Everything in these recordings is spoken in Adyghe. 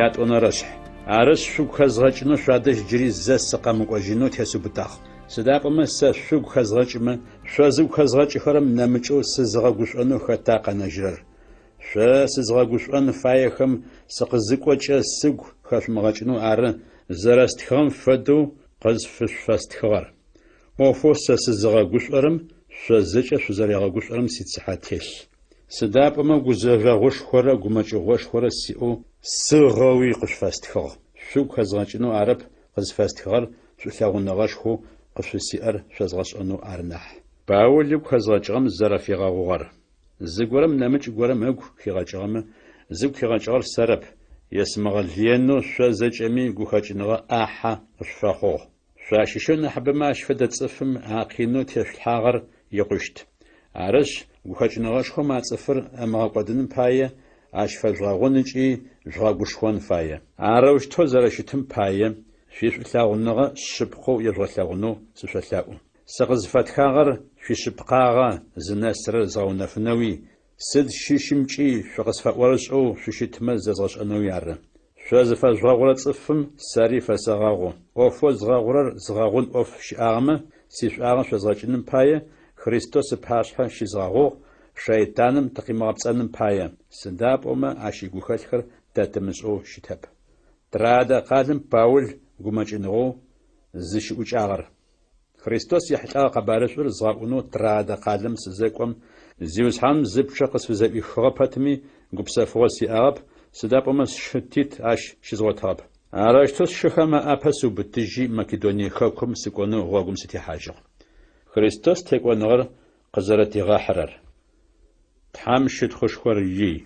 Ятӏонэрэшъхь. Арышъ, шъугу хэзгъэкӏынэу шъуадэжь джыри зэ сыкъэмыкӏожьынэу тесыубытагъ. Сыда пӏомэ сэ шъугу хэзгъэкӏымэ, шъо зыгу хэзгъэкӏыхэрэм нэмыкӏэу сызыгъэгушӏонэу хэта къэнэжьырэр? Шъо сызгъэгушӏон фаехэм сыкъызыкӏокӏэ сыгу хэшъумыгъэкӏынэу ары зэрэстхыгъэм фэдэу къызфышъуфэстхыгъэр. ӏофэу сэ сызыгъэгушӏорэм шъо зэкӏэ шъузэригъэгушӏорэм сицыхьэ телъ. Сыда пӏомэ гузэжъогъушхорэ гумэкӏыгъошхорэ сиӏэу сыгъэуи къышъуфэстхыгъ. Шъугу хэзгъэкӏынэу арэп къызфэстхыгъэр шӏулъэгъуныгъэшхоу къышъусиӏэр шъозгъэшӏэнэу ары нахь. Паул ыгу хэзгъэкӏыгъэм зэрэфигъэгъугъэр. Зыгорэм нэмыкӏ горэм ыгу хигъэкӏыгъэмэ, зыгу хигъэкӏыгъэр сэрэп, есымыгъэлыенэу шъо зэкӏэми гухэкӏыныгъэ ӏахьэ къышъуфэхъугъ. Шъуащыщэу нахьыбэмэ ащ фэдэ цӏыфым а къинэу тешъулъхьагъэр икъущт. Арышъ, гухэкӏыныгъэшхом а цӏыфыр ымыгъэкӏодыным пае, ащ фэжъугъэгъун ыкӏи жъугъэгушхон фае. Арэущтэу зэрэщытым пае, шъуишӏулъэгъуныгъэ шъыпкъэу ежъугъэлъэгъунэу сышъолъэӏу. Сыкъызфэтхагъэр шъуишъыпкъагъэ зынэсырэр згъэунэфынэуи, Сыд щыщымкӏи шъукъысфэӏорышӏэу шъущытмэ зэзгъэшӏэнэуи ары. Шъо зыфэжъугъэгъурэ цӏыфым сэри фэсэгъэгъу. ӏофэу згъэгъурэр згъэгъун ӏоф щыӏагъэмэ, сишӏуагъэ шъозгъэкӏыным пае, Христос ыпашъхьэ щызгъэгъугъ, шэйтаным тыкъимыгъэпцӏэным пае, сыда пӏомэ ащ игухэлъхэр тэ тымышӏэу щытэп. Троадэ къалэм Паул гумэкӏыныгъэу зыщыӏукӏагъэр. Христос ехьылӏэгъэ къэбарышӏур згъэӏунэу Троадэ къалэм сызэкӏом, Зиусхьаным зы пчъэ къысфызэӏуихыгъэ пэтми, гупсэфыгъо сиӏагъэп, сыда пӏомэ сшы Тит ащ щызгъотыгъэп. Арэущтэу сшыхэм аӏапэ сыубытыжьи, Македоние хэкум сыкӏонэу гъогум сытехьажьыгъ. Христос текӏоныгъэр къызэрэтигъэхьырэр. Тхьэм щытхъушхор ий.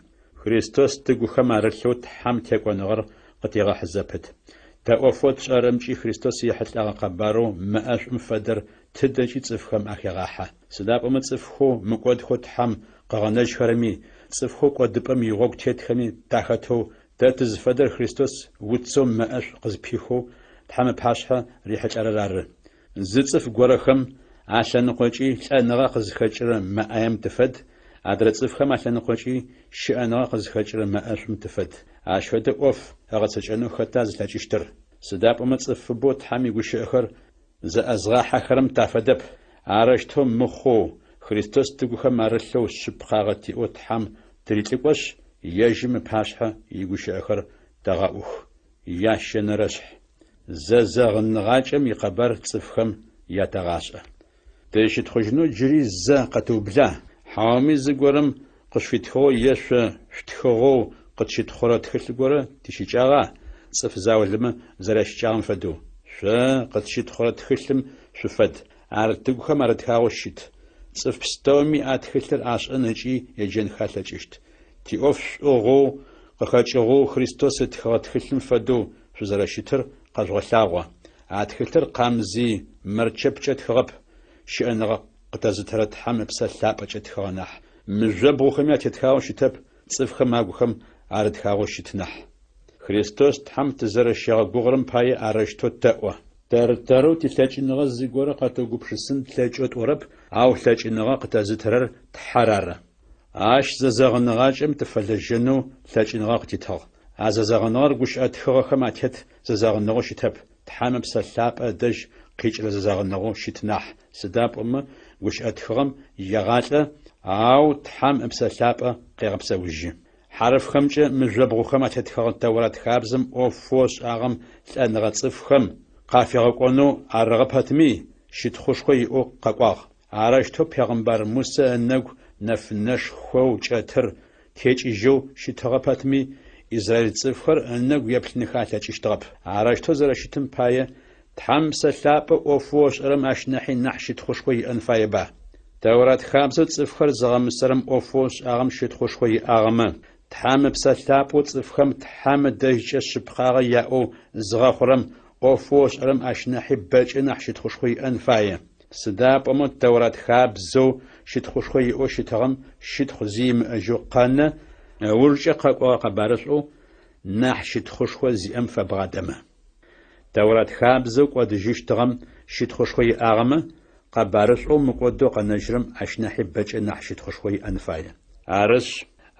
Христос тыгухэм арылъэу Тхьэм текӏоныгъэр къытегъэхь зэпыт. Тэ ӏофэу тшӏэрэмкӏи Христос ехьылӏэгъэ къэбарэу мэ ӏэшӏум фэдэр тыдэкӏи цӏыфхэм ахегъахьэ. Сыда пӏомэ цӏыфхэу мыкӏодхэу Тхьэм къыгъэнэжьхэрэми, цӏыфхэу кӏодыпӏэм игъогу тетхэми тахэтэу, тэ тызфэдэр Христос уцэу мэ ӏэшӏу къызпихэу Тхьэм ыпашъхьэ рихьылӏэрэр ары. Зы цӏыф горэхэм алъэныкъокӏи лӏэныгъэ къызхэкӏырэ мэ ӏаем тыфэд, адрэ цӏыфхэм алъэныкъокӏи щыӏэныгъэ къызхэкӏырэ мэ ӏэшӏум тыфэд. Ащ фэдэ ӏоф ыгъэцэкӏэнэу хэта зылъэкӏыщтыр? Сыда пӏомэ цӏыфыбэу Тхьэм игущыӏэхэр зэӏэзгъахьэхэрэм тафэдэп. Арэущтэу мыхъоу, Христос тыгухэм арылъэу шъыпкъагъэ тиӏэу Тхьэм тырилӏыкӏошъ, ежьым ыпашъхьэ игущыӏэхэр тэгъэӏух. Ящэнэрэшъхь. Зэзэгъыныгъакӏэм икъэбар цӏыфхэм ятэгъашӏэ. Тыщытхъужьынэу джыри зэ къэтыубла, хьауми зыгорэм къышъуфитхыгъэу е шъо шъутхыгъэу къытщытхъурэ тхылъ горэ тищыкӏагъа, цӏыф заулэмэ зэрящыкӏагъэм фэдэу? Шъо къытщытхъурэ тхылъым шъуфэд, ар тыгухэм арытхагъэу щыт. Цӏыф пстэуми а тхылъыр ашӏэн ыкӏи еджэнхэ алъэкӏыщт. Тиӏоф шӏугъэу къыхэкӏыгъэу Христос ытхыгъэ тхылъым фэдэу шъузэрэщытыр къэжъугъэлъагъо. А тхылъыр къамзый мэрчэпкӏэ тхыгъэп, щыӏэныгъэ къытэзытырэ Тхьэм Ыпсэ Лъапӏэкӏэ тхыгъэ нахь. Мыжъобгъухэми атетхагъэу щытэп, цӏыфхэм агухэм арытхагъэу щыт нахь. Христос Тхьэм тызэрэщигъэгугъырэм пае арэущтэу тэӏо. Тэр-тэрэу тилъэкӏыныгъэ зыгорэ къэтыугупшысын тлъэкӏэу тӏорэп, ау лъэкӏыныгъэ къытэзытырэр Тхьэр ары. Ащ зэзэгъыныгъакӏэм тыфэлэжьэнэу лъэкӏыныгъэ къытитыгъ. А зэзэгъыныгъэр гущыӏэ тхыгъэхэм атет зэзэгъыныгъэу щытэп, Тхьэм Ыпсэ Лъапӏэ ыдэжь къикӏырэ зэзэгъыныгъэу щыт нахь, сыда пӏомэ гущыӏэ тхыгъэм егъалӏэ, ау Тхьэм Ыпсэ Лъапӏэ къегъэпсэужьы. Хьарыфхэмкӏэ мыжъобгъухэм атетхэгъэ Тэурат хабзэм ӏофэу ышӏагъэм лӏэныгъэ цӏыфхэм къафигъэкӏонэу арыгъэ пэтми, щытхъушхо иӏэу къэкӏуагъ. Арэущтэу пегъымбар Мусэ ынэгу нэфынэшхоу кӏэтыр текӏыжьэу щытыгъэ пэтми, израиль цӏыфхэр ынэгу еплъынхэ алъэкӏыщтыгъэп. Арэущтэу зэрэщытым пае, Тхьэм Ыпсэ Лъапӏэ ӏофэу ышӏэрэм ащ нахьи нахь щытхъушхо иӏэн фаеба? Тэурат хабзэу цӏыфхэр зыгъэмысэрэм ӏофэу ышӏагъэм щытхъушхо иӏагъэмэ, Тхьэм Ыпсэ Лъапӏэу цӏыфхэм Тхьэм ыдэжькӏэ шъыпкъагъэ яӏэу зыгъэхъурэм ӏофэу ышӏэрэм ащ нахьи бэкӏэ нахь щытхъушхо иӏэн фае. Сыда пӏомэ Тэурат хабзэу щытхъушхо иӏэу щытыгъэм щытхъу зи имыӏэжьэу къэнэ, ыужкӏэ къэкӏогъэ къэбарышӏоу нахь щытхъушхо зиӏэм фэбгъадэмэ. Тэурат хабзэу кӏодыжьыщтыгъэм щытхъушхо иӏагъэмэ, къэбарышӏоу мыкӏодэу къэнэжьырэм ащ нахьи бэкӏэ нахь щытхъушхо иӏэн фае. Арышъ,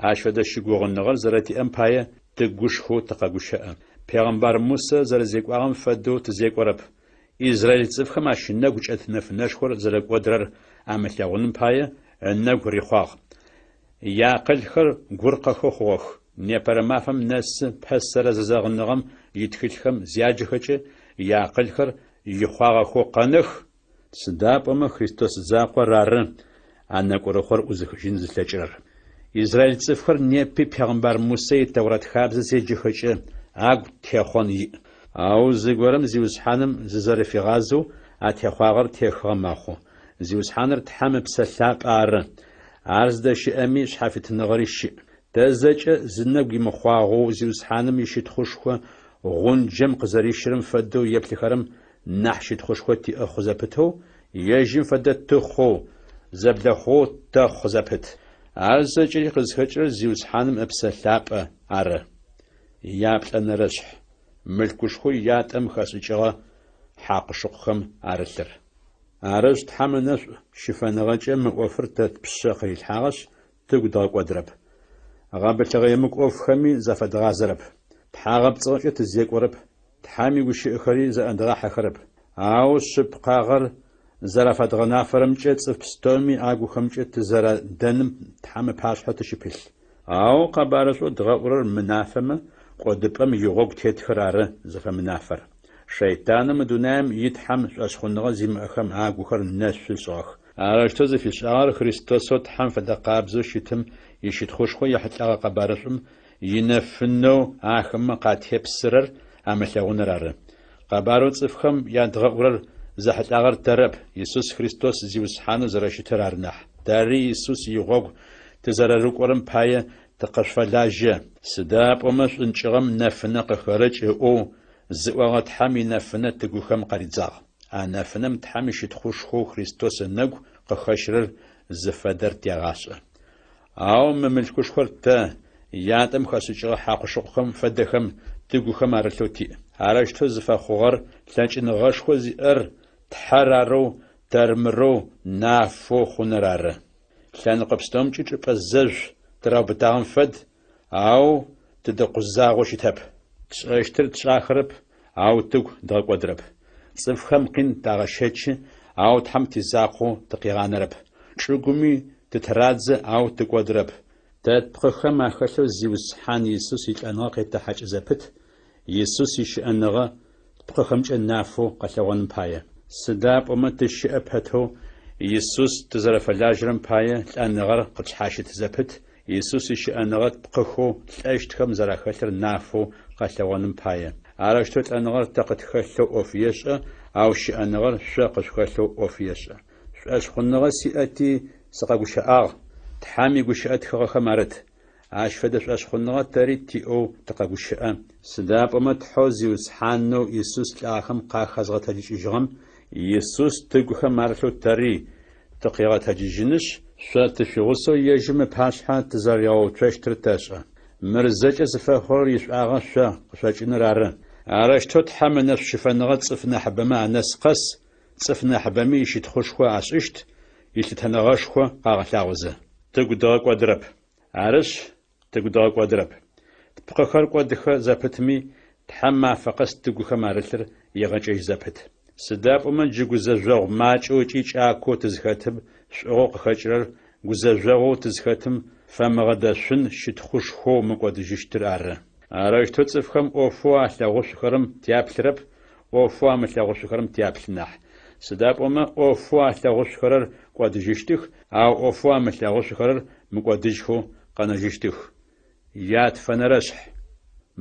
ащ фэдэ щыгугъыныгъэр зэрэтиӏэм пае, тыгушхоу тыкъэгущыӏэ. Пегъымбар Мусэ зэрэзекӏуагъэм фэдэу тызекӏорэп. Израиль цӏыфхэм ащ ынэгу кӏэт нэфынэшхор зэрэкӏодырэр амылъэгъуным пае, ынэгу рихъуагъ. Яакъылхэр гуркъэхэу хъугъэх. Непэрэ мафэм нэсы пэсэрэ зэзэгъыныгъэм итхылъхэм зяджэхэкӏэ, яакъылхэр ихъуагъэхэу къэнэх, сыда пӏомэ Христос закъор ары а нэкӏурыхъор ӏузыхыжьын зылъэкӏырэр. Израиль цӏыфхэр непи пегъымбар Мусэ и Тэурат хабзэ зеджэхэкӏэ, агу техъон иӏ. Ау зыгорэм Зиусхьаным зызэрыфигъазэу а техъуагъэр техыгъэ мэхъу. Зиусхьаныр Тхьэм Ыпсэ Лъапӏэ ары. Ар зыдэщыӏэми шъхьафитыныгъэри щыӏ. Тэ зэкӏэ зынэгу имыхъуагъэу Зиусхьаным ищытхъушхо гъунджэм къызэрищырэм фэдэу еплъыхэрэм нахь щытхъушхо тиӏэ хъу зэпытэу, ежьым фэдэ тыхъоу, зэблэхъугъэу тэхъу зэпыт. Ар зэкӏэри къызхэкӏырэр Зиусхьаным Ыпсэ Лъапӏэ ары. Яплӏэнэрэшъхь, мылъкушхоу ятӏэм хэшӏыкӏыгъэ хьакъу-шыкъухэм арылъыр. Арышъ, Тхьэм ынэшӏу щыфэныгъэкӏэ мы ӏофыр тэ тпшъэ къырилъхьагъэшъ, тыгу дгъэкӏодырэп. Гъэбылъыгъэ емыкӏу ӏофхэми зафэдгъазэрэп. Тхьагъэпцӏыгъэкӏэ тызекӏорэп, Тхьэм игущыӏэхэри зэӏэдгъахьэхэрэп. Ау шъыпкъагъэр зэрафэдгъэнафэрэмкӏэ цӏыф пстэуми агухэмкӏэ тызэрадэным Тхьэм ыпашъхьэ тыщыпылъ. Ау къэбарышӏоу дгъэӏурэр мынафэмэ, кӏодыпӏэм игъогу тетхэр ары зыфэмынафэр. Шэйтанэу мы дунаим и Тхьэм шӏошъхъуныгъэ зимыӏэхэм агухэр нэшъу ышӏыгъэх. Арэущтэу зыфишӏагъэр Христосэу Тхьэм фэдэ къабзэу щытым ищытхъушхо ехьылӏэгъэ къэбарышӏум инэфынэу ахэмэ къатепсырэр амылъэгъуныр ары. Къэбарэу цӏыфхэм ядгъэӏурэр зэхьылӏагъэр тэрэп, Исус Христос Зиусхьанэу зэрэщытыр ары нахь. Тэри Исус игъогу тызэрэрыкӏорэм пае тыкъышъуфэлажьэ. Сыда пӏомэ шӏункӏыгъэм нэфынэ къыхэрэкӏ ыӏоу зыӏогъэ Тхьэм инэфынэ тыгухэм къаридзагъ. А нэфынэм Тхьэм ищытхъушхоу Христос ынэгу къыхэщырэр зыфэдэр тегъашӏэ. Ау мы мылъкушхор тэ, ятӏэм хэшӏыкӏыгъэ хьакъу-шыкъухэм фэдэхэм, тыгухэм арылъэу тиӏ. Арэущтэу зыфэхъугъэр лъэкӏыныгъэшхо зиӏэр Тхьэр арэу, тэрмырэу, нафэу хъуныр ары. Лъэныкъо пстэумкӏи чӏыпӏэ зэжъу тыраубытагъэм фэд, ау тыдэкъузагъэу щытэп. Тшӏэщтыр тшӏахэрэп, ау тыгу дгъэкӏодырэп. Цӏыфхэм къин тагъэщэчы, ау Тхьэм тизакъоу тыкъигъанэрэп. Чӏыгуми тытырадзэ, ау тыкӏодырэп. Тэ тпкъыхэм ахэлъэу Зиусхьан Исус илӏэныгъэ къетэхьакӏ зэпыт, Исус ищыӏэныгъэ тпкъыхэмкӏэ нафэу къэлъэгъоным пае. Сыда пӏомэ тыщыӏэ пэтэу Исус тызэрэфэлажьэрэм пае лӏэныгъэр къытшъхьащыт зэпыт, Исус ищыӏэныгъэ тпкъыхэу лӏэщтхэм зэрахэлъыр нафэу къэлъэгъоным пае. Арэущтэу лӏэныгъэр тэ къытхэлъэу ӏоф ешӏэ, ау щыӏэныгъэр шъо къышъухэлъэу ӏоф ешӏэ. Шӏошъхъуныгъэ сиӏэти, сыкъэгущыӏагъ, Тхьэм игущыӏэ тхыгъэхэм арыт. Ащ фэдэ шӏошъхъуныгъэ тэри тиӏэу тыкъэгущыӏэ, сыда пӏомэ Тхьэу Зиусхьанэу Исус лӏагъэхэм къахэзгъэтэджыкӏыжьыгъэм Исус тыгухэм арылъэу тэри тыкъигъэтэджыжьынышъ, шъо тышъуигъусэу ежьым ыпашъхьэ тызэригъэуцощтыр тэшӏэ. Мыр зэкӏэ зыфэхъурэр ишӏуагъэ шъо къышъокӏыныр ары. Арэущтэу Тхьэм ынэшӏу щыфэныгъэ цӏыф нахьыбэмэ анэс къэс, цӏыф нахьыбэми ищытхъушхо ашӏыщт, илъытэныгъэшхо къагъэлъагъозэ. Тыгу дгъэкӏодырэп. Арышъ, тыгу дгъэкӏодырэп. Тпкъыхэр кӏодыхэ зэпытми, Тхьэм мафэ къэс тыгухэм арылъыр егъэкӏэжь зэпыт. Сыда пӏомэ джы гузэжъогъу макӏэу ыкӏи кӏакоу тызхэтым шӏугъэу къыхэкӏырэр гузэжъогъоу тызхэтым фэмыгъэдэшъун щытхъушхоу мыкӏодыжьыщтыр ары. Арэущтэу цӏыфхэм ӏофэу алъэгъушъухэрэм тяплъырэп, ӏофэу амылъэгъушъухэрэм тяплъы нахь. Сыда пӏомэ ӏофэу алъэгъушъухэрэр кӏодыжьыщтых, ау ӏофэу амылъэгъушъухэрэр мыкӏодыжьхэу къэнэжьыщтых. Ятфэнэрэшъхь.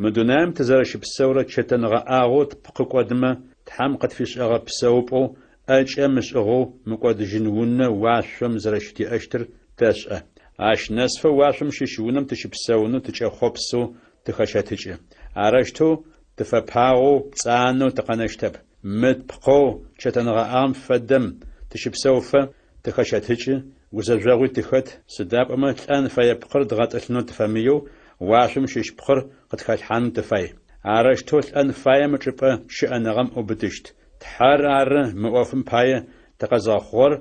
Мы дунаим тызэрэщыпсэурэ чэтэнгъэӏагъэу тпкъы кӏодымэ, Тхьэм къытфишӏэгъэ псэупӏэу ӏэкӏэ мышӏыгъэу мыкӏодыжьын унэ уашъом зэрэщытиӏэщтыр тэшӏэ. Ащ нэсыфэ уашъом щыщ унэм тыщыпсэунэу тыкӏэхъопсэу тыхэщэтыкӏы. Арэущтэу тыфэпагъэу, пцӏанэу тыкъэнэщтэп. Мы тпкъэу чэтэнгъэӏагъэм фэдэм тыщыпсэуфэ, тыхэщэтыкӏы, гузэжъогъуи тыхэт, сыда пӏомэ лӏэн фэе пкъыр дгъэтӏылъынэу тыфэмыеу, уашъом щыщ пкъыр къытхалъхьаным тыфай. Арэущтэу лӏэн фаем ычӏыпӏэ щыӏэныгъэм ыубытыщт. Тхьэр ары мы ӏофым пае тыкъэзгъэхъугъэр,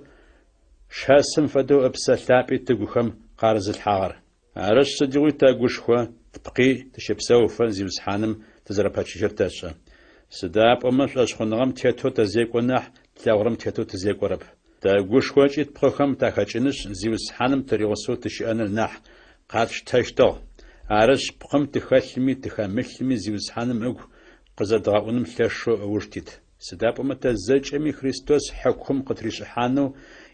шэсым фэдэу Ыпсэ Лъапӏи тыгухэм къарызылъхьагъэр. Арышъ, сыдигъуи тэгушхо, тпкъи тыщэпсэуфэ, Зиусхьаным тызэрэпэчыжьэр тэшӏэ. Сыда пӏомэ шӏошъхъуныгъэм тетэу тэзекӏо нахь, тлъэгъурэм тетэу тызекӏорэп. Тэгушхокӏи тпкъыхэм тахэкӏынышъ, Зиусхьаным тыригъусэу тыщыӏэныр нахь къатштэщтыгъ. Арышъ, пкъым тыхэлъми тыхэмылъми Зиусхьаным ыгу къызэдгъэӏуным лъэшэу ыуж тит. Сыда пӏомэ тэ зэкӏэми Христос хьыкум къытришӏыхьанэу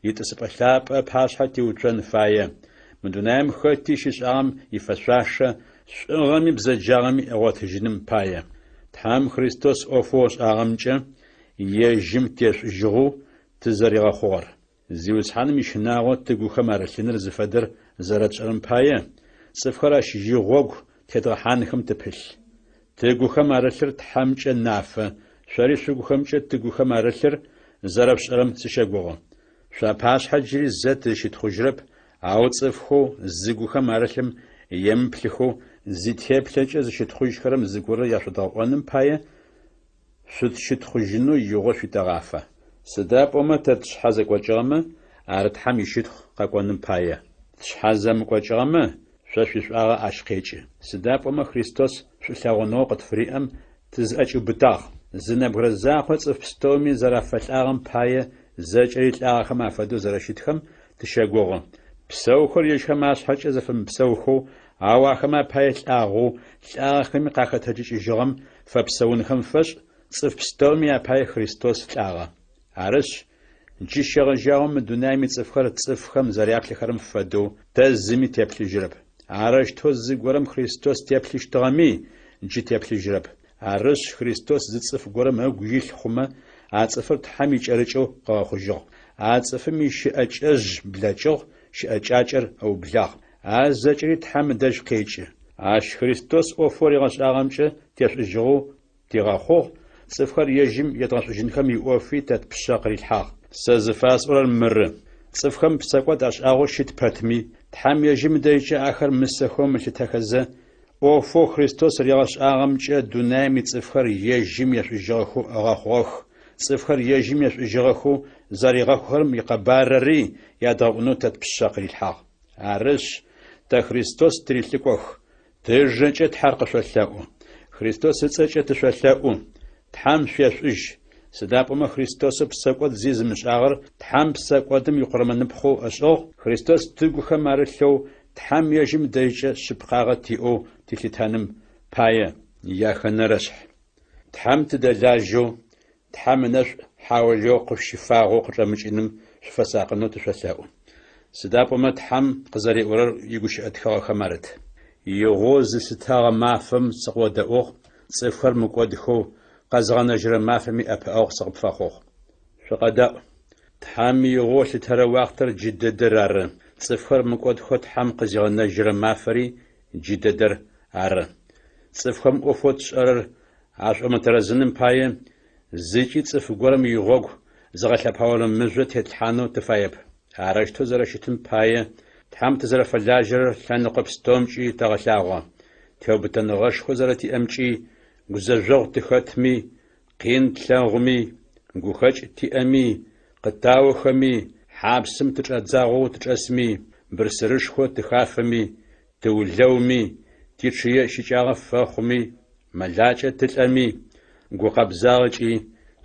итӏысыпӏэ лъапӏэ ыпашъхьэ тиуцон фае, мы дунаим хэти щишӏагъэм ифэшъуашэ, шӏугъэми бзэджагъэми ыгъотыжьыным пае. Тхьэм Христос ӏофэу ышӏагъэмкӏэ ежьым тешӏужьыгъэу тызэригъэхъугъэр. Зиусхьаным ищынагъо тыгухэм арылъыныр зыфэдэр зэрэтшӏэрэм пае, цӏыфхэр ащ игъогу тедгъэхьанхэм тыпылъ. Тыгухэм арылъыр Тхьэмкӏэ нафэ, шъори шъугухэмкӏэ тыгухэм арылъыр зэрэшъушӏэрэм сыщэгугъы. Шъуапашъхьэ джыри зэ тызщытхъужьырэп, ау цӏыфхэу зыгухэм арылъым емыплъыхэу зитеплъэкӏэ зыщытхъужьхэрэм зыгорэ яшъодгъэӏоным пае шъутщытхъужьынэу игъо шъуитэгъафэ. Сыда пӏомэ тэ тшъхьэ зэкӏокӏыгъэмэ, ар Тхьэм ищытхъу къэкӏоным пае. Тшъхьэ зэмыкӏокӏыгъэмэ, шъо шъуишӏуагъэ ащ къекӏы. Сыда пӏомэ Христос шӏулъэгъуныгъэу къытфыриӏэм тызӏэкӏиубытагъ. Зы нэбгырэ закъо цӏыф пстэуми зэрафэлӏагъэм пае зэкӏэри лӏагъэхэм афэдэу зэрэщытхэм тыщэгугъы. Псэухэр ежьхэм ашъхьэкӏэ зэфэмыпсэухэу, ау ахэмэ апае лӏагъэу, лӏагъэхэми къахэтэджыкӏыжьыгъэм фэпсэунхэм фэшӏ, цӏыф пстэуми апае Христос лӏагъэ. Арышъ, джы щегъэжьагъэу мы дунаим ицӏыфхэр цӏыфхэм зэряплъыхэрэм фэдэу тэ зыми теплъыжьырэп. Арэущтэу зыгорэм Христос теплъыщтыгъэми, джы теплъыжьырэп. Арышъ, Христос зы цӏыф горэм ыгу илъ хъумэ, а цӏыфыр Тхьэм икӏэрыкӏэу къыгъэхъужьыгъ. А цӏыфым ищыӏэкӏэжъ блэкӏыгъ, щыӏэкӏакӏэр ыублагъ. А зэкӏэри Тхьэм ыдэжь къекӏы. Ащ Христос ӏофэу ригъэшӏагъэмкӏэ тешӏужьыгъэу тигъэхъугъ, цӏыфхэр ежьым едгъэшӏужьынхэм иӏофи тэ тпшъэ къырилъхьагъ. Сэ зыфасӏорэр мыры, цӏыфхэм псэкӏод ашӏагъэу щыт пэтми, Тхьэм ежьым ыдэжькӏэ ахэр мысэхэу ымылъытэхэзэ, ӏофэу Христос ригъэшӏагъэмкӏэ дунаим ицӏыфхэр ежьым ешӏужьыгъэхэу ыгъэхъугъэх, цӏыфхэр ежьым ешӏужьыгъэхэу зэригъэхъухэрэм икъэбарыри ядгъэӏунэу тэ тпшъэ къырилъхьагъ. Арышъ, тэ Христос тырилӏыкӏох, тыжэкӏэ Тхьэр къышъолъэӏу. Христос ыцӏэкӏэ тышъолъэӏу, Тхьэм шъуешӏужь. Сыда пӏомэ Христосэу псэкӏод зи зымышӏагъэр Тхьэм псэкӏодым икъурмэныпхъэу ышӏыгъ, Христос тыгухэм арылъэу Тхьэм ежьым ыдэжькӏэ шъыпкъагъэ тиӏэу тилъытэным пае. Яхэнэрэшъхь. Тхьэм тыдэлажьэу, Тхьэм ынэшӏу хьаулыеу къышъущыфагъэу къычӏэмыкӏыным шъуфэсакъынэу тышъолъэӏу. Сыда пӏомэ Тхьэм къызэриӏорэр игущыӏэ тхыгъэхэм арыт. Игъоу зыслъытэгъэ мафэм сыкъыодэӏугъ, цӏыфхэр мыкӏодхэу къэзыгъэнэжьырэ мафэми ӏэпыӏэгъу сыкъыпфэхъугъ. Шъукъэдэӏу! Тхьэм игъоу ылъытэрэ уахътэр джы дэдэр ары, цӏыфхэр мыкӏодхэу Тхьэм къызигъэнэжьырэ мафэри джы дэдэр ары. Цӏыфхэм ӏофэу тшӏэрэр ашӏомытэрэзыным пае, зыкӏи цӏыф горэм игъогу зыгъэлъэпаорэ мыжъо тетлъхьанэу тыфаеп. Арэущтэу зэрэщытым пае, Тхьэм тызэрэфэлажьэрэр лъэныкъо пстэумкӏи тэгъэлъагъо. Теубытэныгъэшхо зэрэтиӏэмкӏи, гузэжъогъу тыхэтми, къин тлъэгъуми, гухэкӏ тиӏэми, къытаохэми, хьапсым тычӏадзагъэу тычӏэсми, бырсырышхо тыхафэми, тыулэуми, тичъые щыкӏагъэ фэхъуми, мэлакӏэ тылӏэми, гукъэбзагъэкӏи,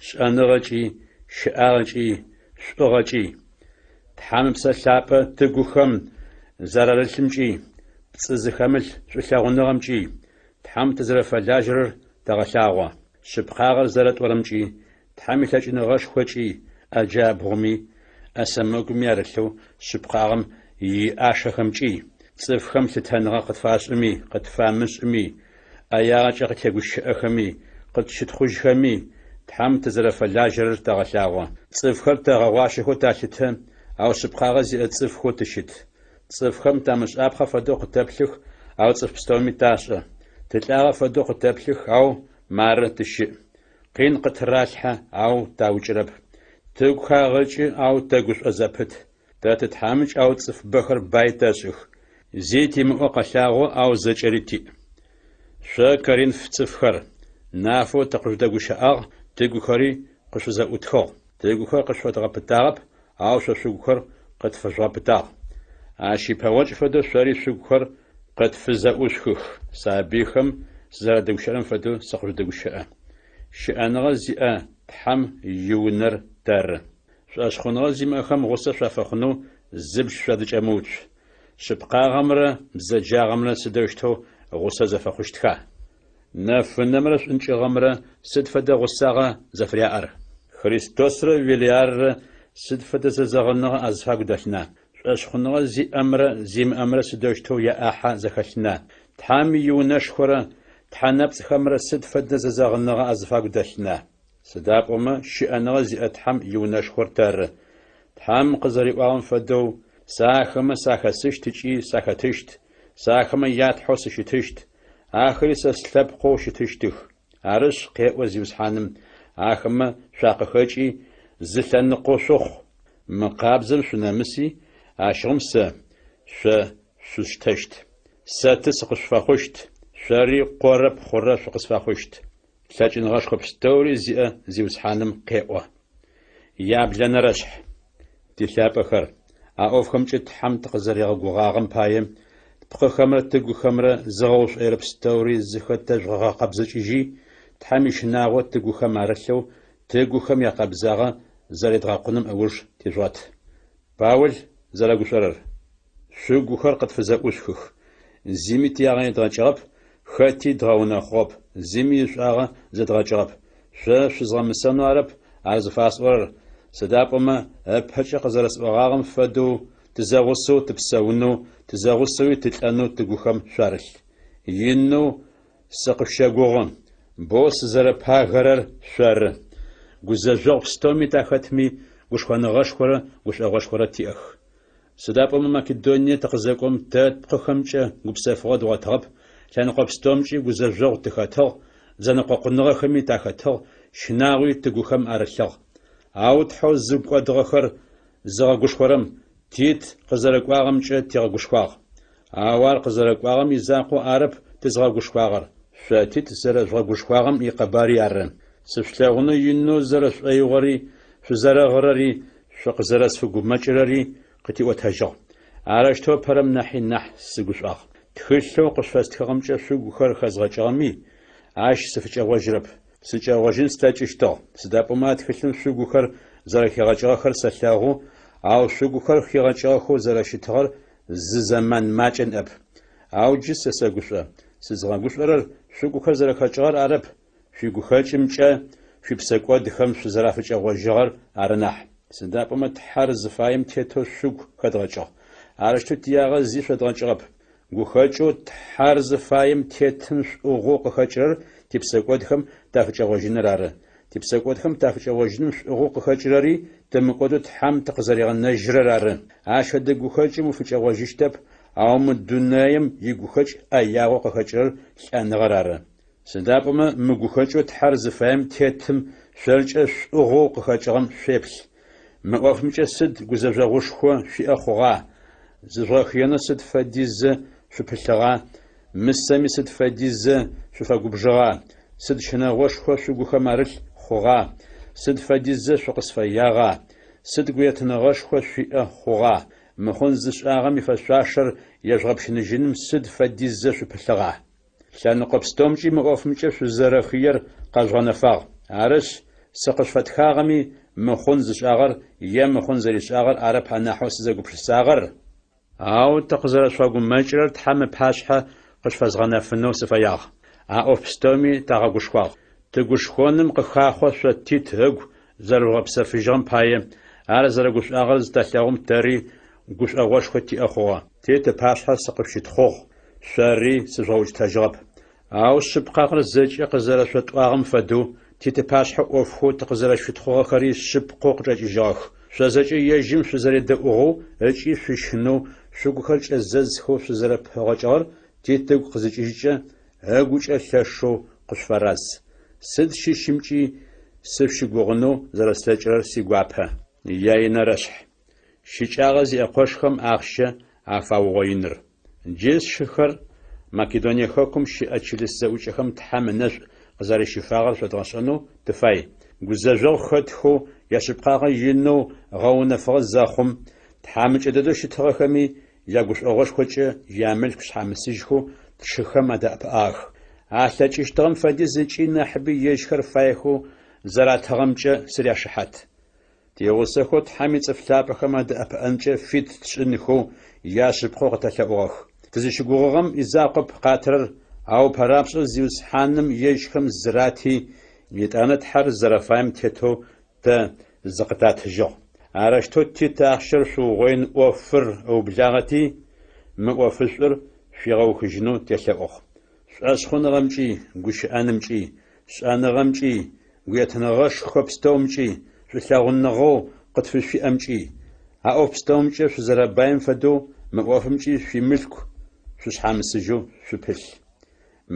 шӏэныгъэкӏи, щыӏагъэкӏи, шӏугъэкӏи, Тхьэм Ыпсэ Лъапӏэ тыгухэм зэрарылъымкӏи, пцӏы зыхэмылъ шӏулъэгъуныгъэмкӏи, Тхьэм тызэрэфэлажьэрэр тэгъэлъагъо. Шъыпкъагъэр зэрэтӏорэмкӏи, Тхьэм илъэкӏыныгъэшхокӏи, ӏэ джабгъуми, ӏэ сэмэгуми арылъэу шъыпкъагъэм иӏашэхэмкӏи, цӏыфхэм лъытэныгъэ къытфашӏыми, къытфамышӏыми, ӏэягъэкӏэ къытегущыӏэхэми, къытщытхъужьхэми, Тхьэм тызэрэфэлажьэрэр тэгъэлъагъо. Цӏыфхэр тэгъэгъуащэхэу талъытэ, ау шъыпкъагъэ зиӏэ цӏыфхэу тыщыт. Цӏыфхэм тамышӏапхъэ фэдэу къытэплъых, ау цӏыф пстэуми ташӏэ. Тылӏагъэ фэдэу къытэплъых, ау мары тыщыӏ. Къин къытыралъхьэ, ау таукӏырэп. Тыгу хагъэкӏы, ау тэгушӏо зэпыт. Тэ тытхьамыкӏ, ау цӏыф бэхэр бай тэшӏых. Зи тимыӏэу къэлъагъо, ау зэкӏэри тиӏ. Шъо, Коринф цӏыфхэр, нафэу тыкъыжъудэгущыӏагъ, тыгухэри къышъуфызэӏутхыгъ. Тыгухэр къышъуфэдгъэпытагъэп, ау шъо шъугухэр къытфэжъугъэпытагъ. Ащ ипэгъокӏ фэдэу шъори шъугухэр Къытфызэӏушъухых, сабыйхэм сызэрадэгущыӏэрэм фэдэу сыкъыжъудэгущыӏэ. Щыӏэныгъэ зиӏэ Тхьэм иунэр тэры. Шӏошъхъуныгъэ зимыӏэхэм гъусэ шъуафэхъунэу зыбж шъуадыкӏэмыуцу. Шъыпкъагъэмрэ бзэджагъэмрэ сыдэущтэу гъусэ зэфэхъущтха? Нэфынэмрэ шӏункӏыгъэмрэ сыд фэдэ гъусагъа зэфыряӏэр? Христосрэ Велиаррэ сыд фэдэ зэзэгъыныгъэ азыфагу дэлъына? Шӏошъхъуныгъэ зиӏэмрэ зимыӏэмрэ сыдэущтэу яӏахьэ зэхэлъына? Тхьэм иунэшхорэ тхьэ нэпцӏхэмрэ сыд фэдэ зэзэгъыныгъэ азыфагу дэлъына? Сыда пӏомэ щыӏэныгъэ зиӏэ Тхьэм иунэшхор тэры. Тхьэм къызэриӏуагъэм фэдэу, Сэ ахэмэ сахэсыщт ыкӏи сахэтыщт, сэ ахэмэ я Тхьэу сыщытыщт, ахэри сэ слъэпкъэу щытыщтых. Арышъ, къеӏо Зиусхьаным, ахэмэ шъуакъыхэкӏи, зы лъэныкъо шъухъу, мыкъабзэм шъунэмыси, ащыгъум сэ шъо шъусштэщт. Сэ ты сыкъышъуфэхъущт, шъори къорэ пхъурэ шъукъысфэхъущт. Лъэкӏыныгъэшхо пстэури зиӏэ Зиусхьаным къеӏо. Яблэнэрэшъхь. Тилъапӏэхэр, а ӏофхэмкӏэ Тхьэм тыкъызэригъэгугъагъэм пае, тпкъыхэмрэ тыгухэмрэ зыгъэушӏоирэ пстэури зыхэтэжъугъэгъэкъэбзыкӏыжьи, Тхьэм ищынагъо тыгухэм арылъэу, тыгухэм якъэбзагъэ зэредгъэкъуным ыуж тижъугъэт. Паул зэрэгушӏорэр. Шъугухэр къытфызэӏушъухых. Зыми тиягъэ едгъэкӏыгъэп, хэти дгъэунэхъугъэп, зыми ишӏуагъэ зэдгъэкӏыгъэп. Шъо шъузгъэмысэнэу арэп ар зыфасӏорэр, сыда пӏомэ ыпэкӏэ къызэрэсӏогъагъэм фэдэу тызэгъусэу тыпсэунэу, тызэгъусэуи тылӏэнэу тыгухэм шъуарылъ. Инэу сыкъышъущэгугъы, боу сызэрэпагэрэр шъоры. Гузэжъогъу пстэуми тахэтми, гушхоныгъэшхорэ гушӏогъошхорэ тиӏэх. Сыда пӏомэ Македоние тыкъызэкӏом, тэ тпкъыхэмкӏэ гупсэфыгъо дгъотыгъэп, лъэныкъо пстэумкӏи гузэжъогъу тыхэтыгъ, зэнэкъокъуныгъэхэми тахэтыгъ, щынагъуи тыгухэм арылъыгъ. Ау Тхьэу зыгу кӏодыгъэхэр зыгъэгушхорэм Тит къызэрэкӏуагъэмкӏэ тигъэгушхуагъ. Ау ар къызэрэкӏуагъэм изакъоу арэп тызгъэгушхуагъэр, шъо Тит зэрэжъугъэгушхуагъэм икъэбари ары. Сышъулъэгъунэу инэу зэрэшӏоигъори, шъузэрэгъырэри, Шъукъызэрэсфэгумэкӏырэри къытиӏотэжьыгъ. Арэущтэу ыпэрэм нахьи нахь сыгушӏуагъ. Тхылъэу къышъуфэстхыгъэмкӏэ шъугухэр хэзгъэкӏыгъэми, ащ сыфыкӏэгъожьырэп. Сыкӏэгъожьын слъэкӏыщтыгъ, сыда пӏомэ а тхылъым шъугухэр зэрэхигъэкӏыгъэхэр сэлъэгъу, ау шъугухэр хигъэкӏыгъэхэу зэрэщытыгъэр зы зэман макӏэ ныӏэп. Ау джы сэ сэгушӏо. Сызгъэгушӏорэр шъугухэр зэрэхэкӏыгъэр арэп, Шъуигухэкӏымкӏэ шъуипсэкӏодхэм шъузэрафыкӏэгъожьыгъэр ары нахь. Сыда пӏомэ Тхьэр зыфаем тетэу шъугу хэдгъэкӏыгъ. Арэущтэу тиягъэ зи шъодгъэкӏыгъэп. Гухэкӏэу Тхьэр зыфаем тетым шӏугъэу къыхэкӏырэр типсэкӏодхэм тафыкӏэгъожьыныр ары. Типсэкӏодхэм тафыкӏэгъожьыным шӏугъэу къыхэкӏырэри тымыкӏодэу Тхьэм тыкъызэригъэнэжьырэр ары. Ащ фэдэ гухэкӏым уфыкӏэгъожьыщтэп, ау мы дунаем игухэкӏ ӏэягъэу къыхэкӏырэр лӏэныгъэр ары. Сыда пӏомэ мы гухэкӏэу Тхьэр зыфаем тетым шъоркӏэ шӏугъэу къыхэкӏыгъэм шъуеплъ. Мы ӏофымкӏэ сыд гузэжъогъушхо шъуиӏэ хъугъа, зыжъугъэхыенэу сыд фэдизэ шъупылъыгъа, мысэми сыд фэдизэ шъуфэгубжыгъа, сыд щынэгъошхо шъугухэм арылъ хъугъа, сыд фэдизэ шъукъысфэягъа, сыд гуетыныгъэшхо шъуиӏэ хъугъа, мыхъун зышӏагъэм ифэшъуашэр ежъугъэпщыныжьыным сыд фэдизэ шъупылъыгъа? Лъэныкъо пстэумкӏи мы ӏофымкӏэ шъузэрэхыер къэжъугъэнэфагъ. Арышъ, сыкъышъуфэтхагъэми, мыхъун зышӏагъэр е мыхъун зэришӏагъэр арэп анахьэу сызэгупшысагъэр, ау тыкъызэрэшъуфэгумэкӏырэр Тхьэм ыпашъхьэ къышъуфэзгъэнэфынэу сыфэягъ. А ӏоф пстэуми тагъэгушхуагъ. Тыгушхоным къыхахъо шъо Тит ыгу зэрэжъугъэпсэфыжьыгъэм пае, ар зэрэгушӏуагъэр зытэлъэгъум тэри гушӏогъошхо тиӏэ хъугъэ. Тит ыпашъхьэ сыкъышъущытхъугъ, шъори сыжъугъэукӏытэжьыгъэп. Ау шъыпкъагъэр зэкӏэ къызэрэшъотӏуагъэм фэдэу, Тит ыпашъхьэ ӏофхэу тыкъызэрэшъущытхъугъэхэри шъыпкъэу къычӏэкӏыжьыгъэх. Шъо зэкӏэ ежьым шъузэредэӏугъэу ыкӏи шъущынэу, шъугухэр кӏэзэзхэу шъузэрэпэгъокӏыгъэр Тит ыгу къызыкӏыжькӏэ, ыгукӏэ лъэшэу къышъуфэраз. Сыд щыщымкӏи сышъущыгугъынэу зэрэслъэкӏырэр сигуапэ. Яинэрэшъхь. Щыкӏагъэ зиӏэ къошхэм ахъщэ афаугъоиныр. Джы, сшыхэр, Македоние хэкум щыӏэ чылыс зэӏукӏэхэм Тхьэм ынэшӏу къызэращифагъэр шъодгъэшӏэнэу тыфай. Гузэжъогъу хэтхэу яшъыпкъагъэ инэу гъэунэфыгъэ зэхъум, тхьамыкӏэ дэдэу щытыгъэхэми, ягушӏогъошхокӏэ ямылъку шъхьамысыжьхэу тшыхэм адэӏэпыӏагъэх. Алъэкӏыщтыгъэм фэдиз ыкӏи нахьыби ежьхэр фаехэу зэратыгъэмкӏэ сыряшыхьат. Тигъусэхэу Тхьэм ицӏыф лъапӏэхэм адэӏэпыӏэнкӏэ фит тшӏынхэу яшъыпкъэу къытэлъэӏугъэх. Тызыщыгугъыгъэм изакъоп къатырэр, ау ыпэрапшӏэу Зиусхьаным ежьхэм зырати, етӏанэ Тхьэр зэрэфаем тетэу тэ зыкъытатыжьыгъ. Арэущтэу Тит ахъщэр шъуугъоин ӏофыр ыублагъэти, мы ӏофышӏур шъуигъэухыжьынэу телъэӏугъ. Шӏошъхъуныгъэмкӏи, гущыӏэнымкӏи, шӏэныгъэмкӏи, гуетыныгъэшхо пстэумкӏи, шӏулъэгъуныгъэу къытфышъуиӏэмкӏи, а ӏоф пстэумкӏэ шъузэрэбаим фэдэу мы ӏофымкӏи шъуимылъку шъушъхьамысыжьэу шъупылъ.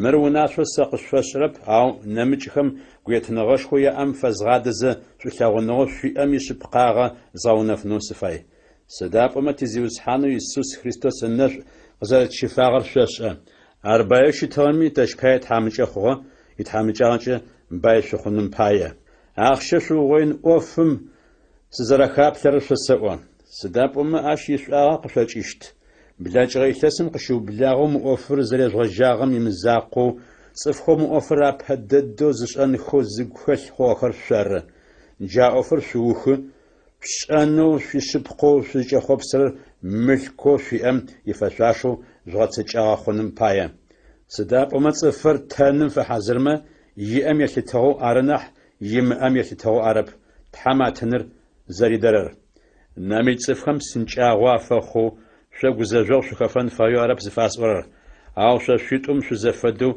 Мыр унашъоу сэ къышъуфэсшӏырэп, ау нэмыкӏхэм гуетыныгъэшхоу яӏэм фэзгъадэзэ шӏулъэгъуныгъэу шъуиӏэм ишъыпкъагъэ згъэунэфынэу сыфай. Сыда пӏомэ ти Зиусхьанэу Исус Христос ынэшӏу къызэрэтщифагъэр шъошӏэ. Ар баеу щытыгъэми, тэщ пае тхьамыкӏэ хъугъэ, итхьамыкӏагъэкӏэ бай шъухъуным пае. Ахъщэ шъуугъоин ӏофым сызэрэхаплъэрэр шъосэӏо. Сыда пӏомэ ащ ишӏуагъэ къышъокӏыщт. Блэкӏыгъэ илъэсым къыщыублагъэу мы ӏофыр зэрежъугъэжьагъэм имызакъоу, цӏыфхэу мы ӏофыр апэ дэдэу зышӏэнхэу зыгу хэлъ хъугъэхэр шъоры. Джа ӏофыр шъуухы, шъушӏэнэу шъуишъыпкъэу шъузкӏэхъопсырэр мылъкоу шъуиӏэм ифэшъуашэу жъугъэцэкӏагъэ хъуным пае. Сыда пӏомэ цӏыфыр тэным фэхьазырмэ, иӏэм елъытыгъэу ары нахь, имыӏэм елъытыгъэу арэп Тхьэм а тыныр зэридэрэр. Нэмыкӏ цӏыфхэм псынкӏагъо афэхъоу, шъо гузэжъогъу шъухэфэн фаеу арэп зыфасӏорэр, ау шъо шъуитӏум шъузэфэдэу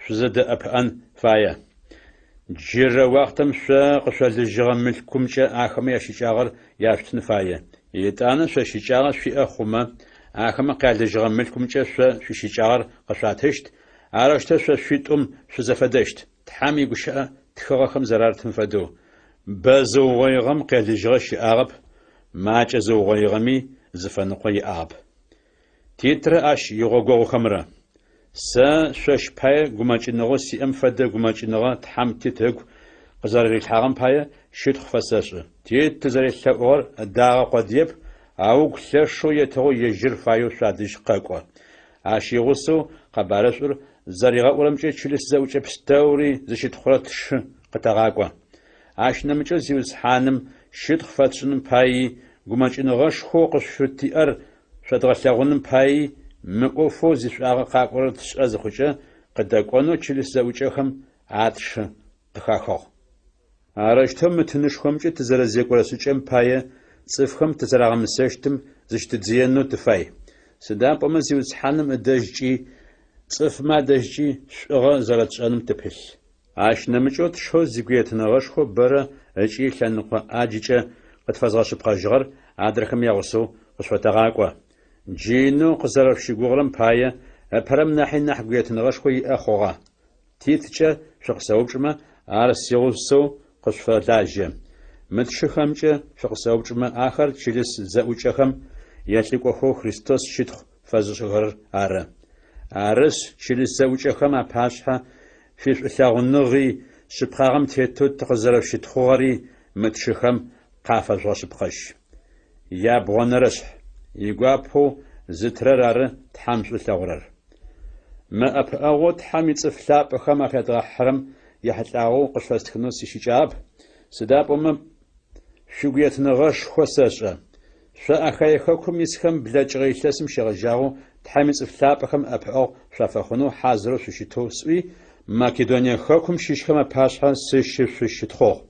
шъузэдэӏэпыӏэн фае. Джырэ уахътэм шъо къышъолыжьыгъэ мылъкумкӏэ ахэмэ ящыкӏагъэр яшъутын фае. Етӏанэ шъо щыкӏагъэ шъуиӏэ хъумэ, ахэмэ къялыжьыгъэ мылъкумкӏэ шъо шъуищыкӏагъэр къышъуатыщт, арэущтэу шъо шъуитӏум шъузэфэдэщт. Тхьэм игущыӏэ тхыгъэхэм зэрарытым фэдэу, бэ зыугъоигъэм къелыжьыгъэ щыӏагъэп, макӏэ зыугъоигъэми зыфэныкъо иӏагъэп. Титрэ ащ игъогогъухэмрэ. Сэ шъощ пае гумэкӏыныгъэу сиӏэм фэдэ гумэкӏыныгъэ Тхьэм Тит ыгу къызэрэрилъхьагъэм пае щытхъу фэсэшӏы. Тит тызэрелъэӏугъэр ыдагъэ къодыеп, ау ыгу лъэшэу етыгъэу ежьыр фаеу шъуадэжь къэкӏо. Ащ игъусэу къэбарышӏур зэригъэӏурэмкӏэ чылыс зэӏукӏэ пстэури зыщытхъурэ тшы къытэгъакӏо. Ащ нэмыкӏэу Зиусхьаным щытхъу фэтшӏыным паий, гумэкӏыныгъэшхоу къышъуфытиӏэр шъодгъэлъэгъуным паий, мы ӏофэу зишӏуагъэ къакӏорэр тшӏэ зыхъукӏэ, къыдэкӏонэу чылыс зэӏукӏэхэм а тшы къыхахыгъ. Арэущтэу мы тынышхомкӏэ тызэрэзекӏорэ шӏыкӏэм пае цӏыфхэм тызэрагъэмысэщтым зыщытыдзыенэу тыфай. Сыда пӏомэ Зиусхьаным ыдэжькӏи цӏыфмэ адэжькӏи шӏугъэ зэрэтшӏэным тыпылъ. Ащ нэмыкӏэу тшэу зигуетыныгъэшхо бэрэ ыкӏи лъэныкъо ӏаджыкӏэ къытфэзгъэшъыпкъэжьыгъэр адрэхэм ягъусэу къышъуфэтэгъакӏо. Джы инэу къызэрэшъущыгугъырэм пае ыпэрэм нахьи нахь гуетыныгъэшхо иӏэ хъугъэ. Титкӏэ шъукъысэупчӏымэ, ар сигъусэу къышъуфэлажьэ. Мы тшыхэмкӏэ шъукъысэупчӏымэ, ахэр чылыс зэӏукӏэхэм ялӏыкӏохэу Христос щытхъу фэзышӏыхэрэр ары. Арышъ, чылыс зэӏукӏэхэм апашъхьэ шъуишӏулъэгъуныгъи, шъыпкъагъэм тетэу тыкъызэрэшъущытхъугъэри мы тшыхэм къафэжъугъэшъыпкъэжь. Ябгъонэрэшъхь, игуапэу зытырэр ары Тхьэм шӏу ылъэгъурэр. Мы ӏэпыӏэгъоу Тхьэм ицӏыф лъапӏэхэм афядгъэхьырэм ехьылӏагъэу къышъуфэстхынэу сищыкӏагъэп, сыда пӏомэ шъуигуетыныгъэшхо сэшӏэ. Шъо Ахае хэкум исхэм блэкӏыгъэ илъэсым щегъэжьагъэу Тхьэм ицӏыф лъапӏэхэм ӏэпыӏэгъу шъуафэхъунэу хьазырэу шъущытэу сӏуи, Македоние хэкум щыщхэм апашъхьэ сыщышъущытхъугъ.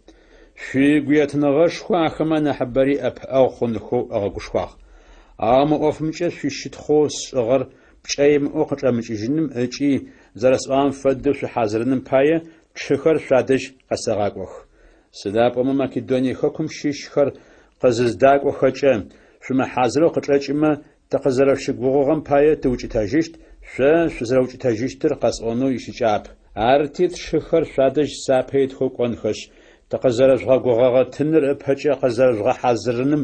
Шъуигуетыныгъэшхо ахэмэ анахьыбэри ӏэпыӏэгъу хъунхэу ыгъэгушхуагъ. Ау мы ӏофымкӏэ шъуищытхъоу сшӏыгъэр пкӏэ имыӏэу къычӏэмыкӏыжьыным ыкӏи зэрэсӏуагъэм фэдэу шъухьазырыным пае тшыхэр шъуадэжь къэсэгъакӏох. Сыда пӏомэ Македоние хэкум щыщхэр къызыздакӏохэкӏэ, шъумыхьазырэу къычӏэкӏымэ, тыкъызэрэшъущыгугъыгъэм пае тыукӏытэжьыщт, шъо шъузэрэукӏытэжьыщтыр къэсӏонэу ищыкӏагъэп. Арти, тшыхэр шъуадэжь сапэ итхэу кӏонхэшъ, тыкъызэрэжъугъэгугъэгъэ тыныр ыпэкӏэ къызэрэжъугъэхьазырыным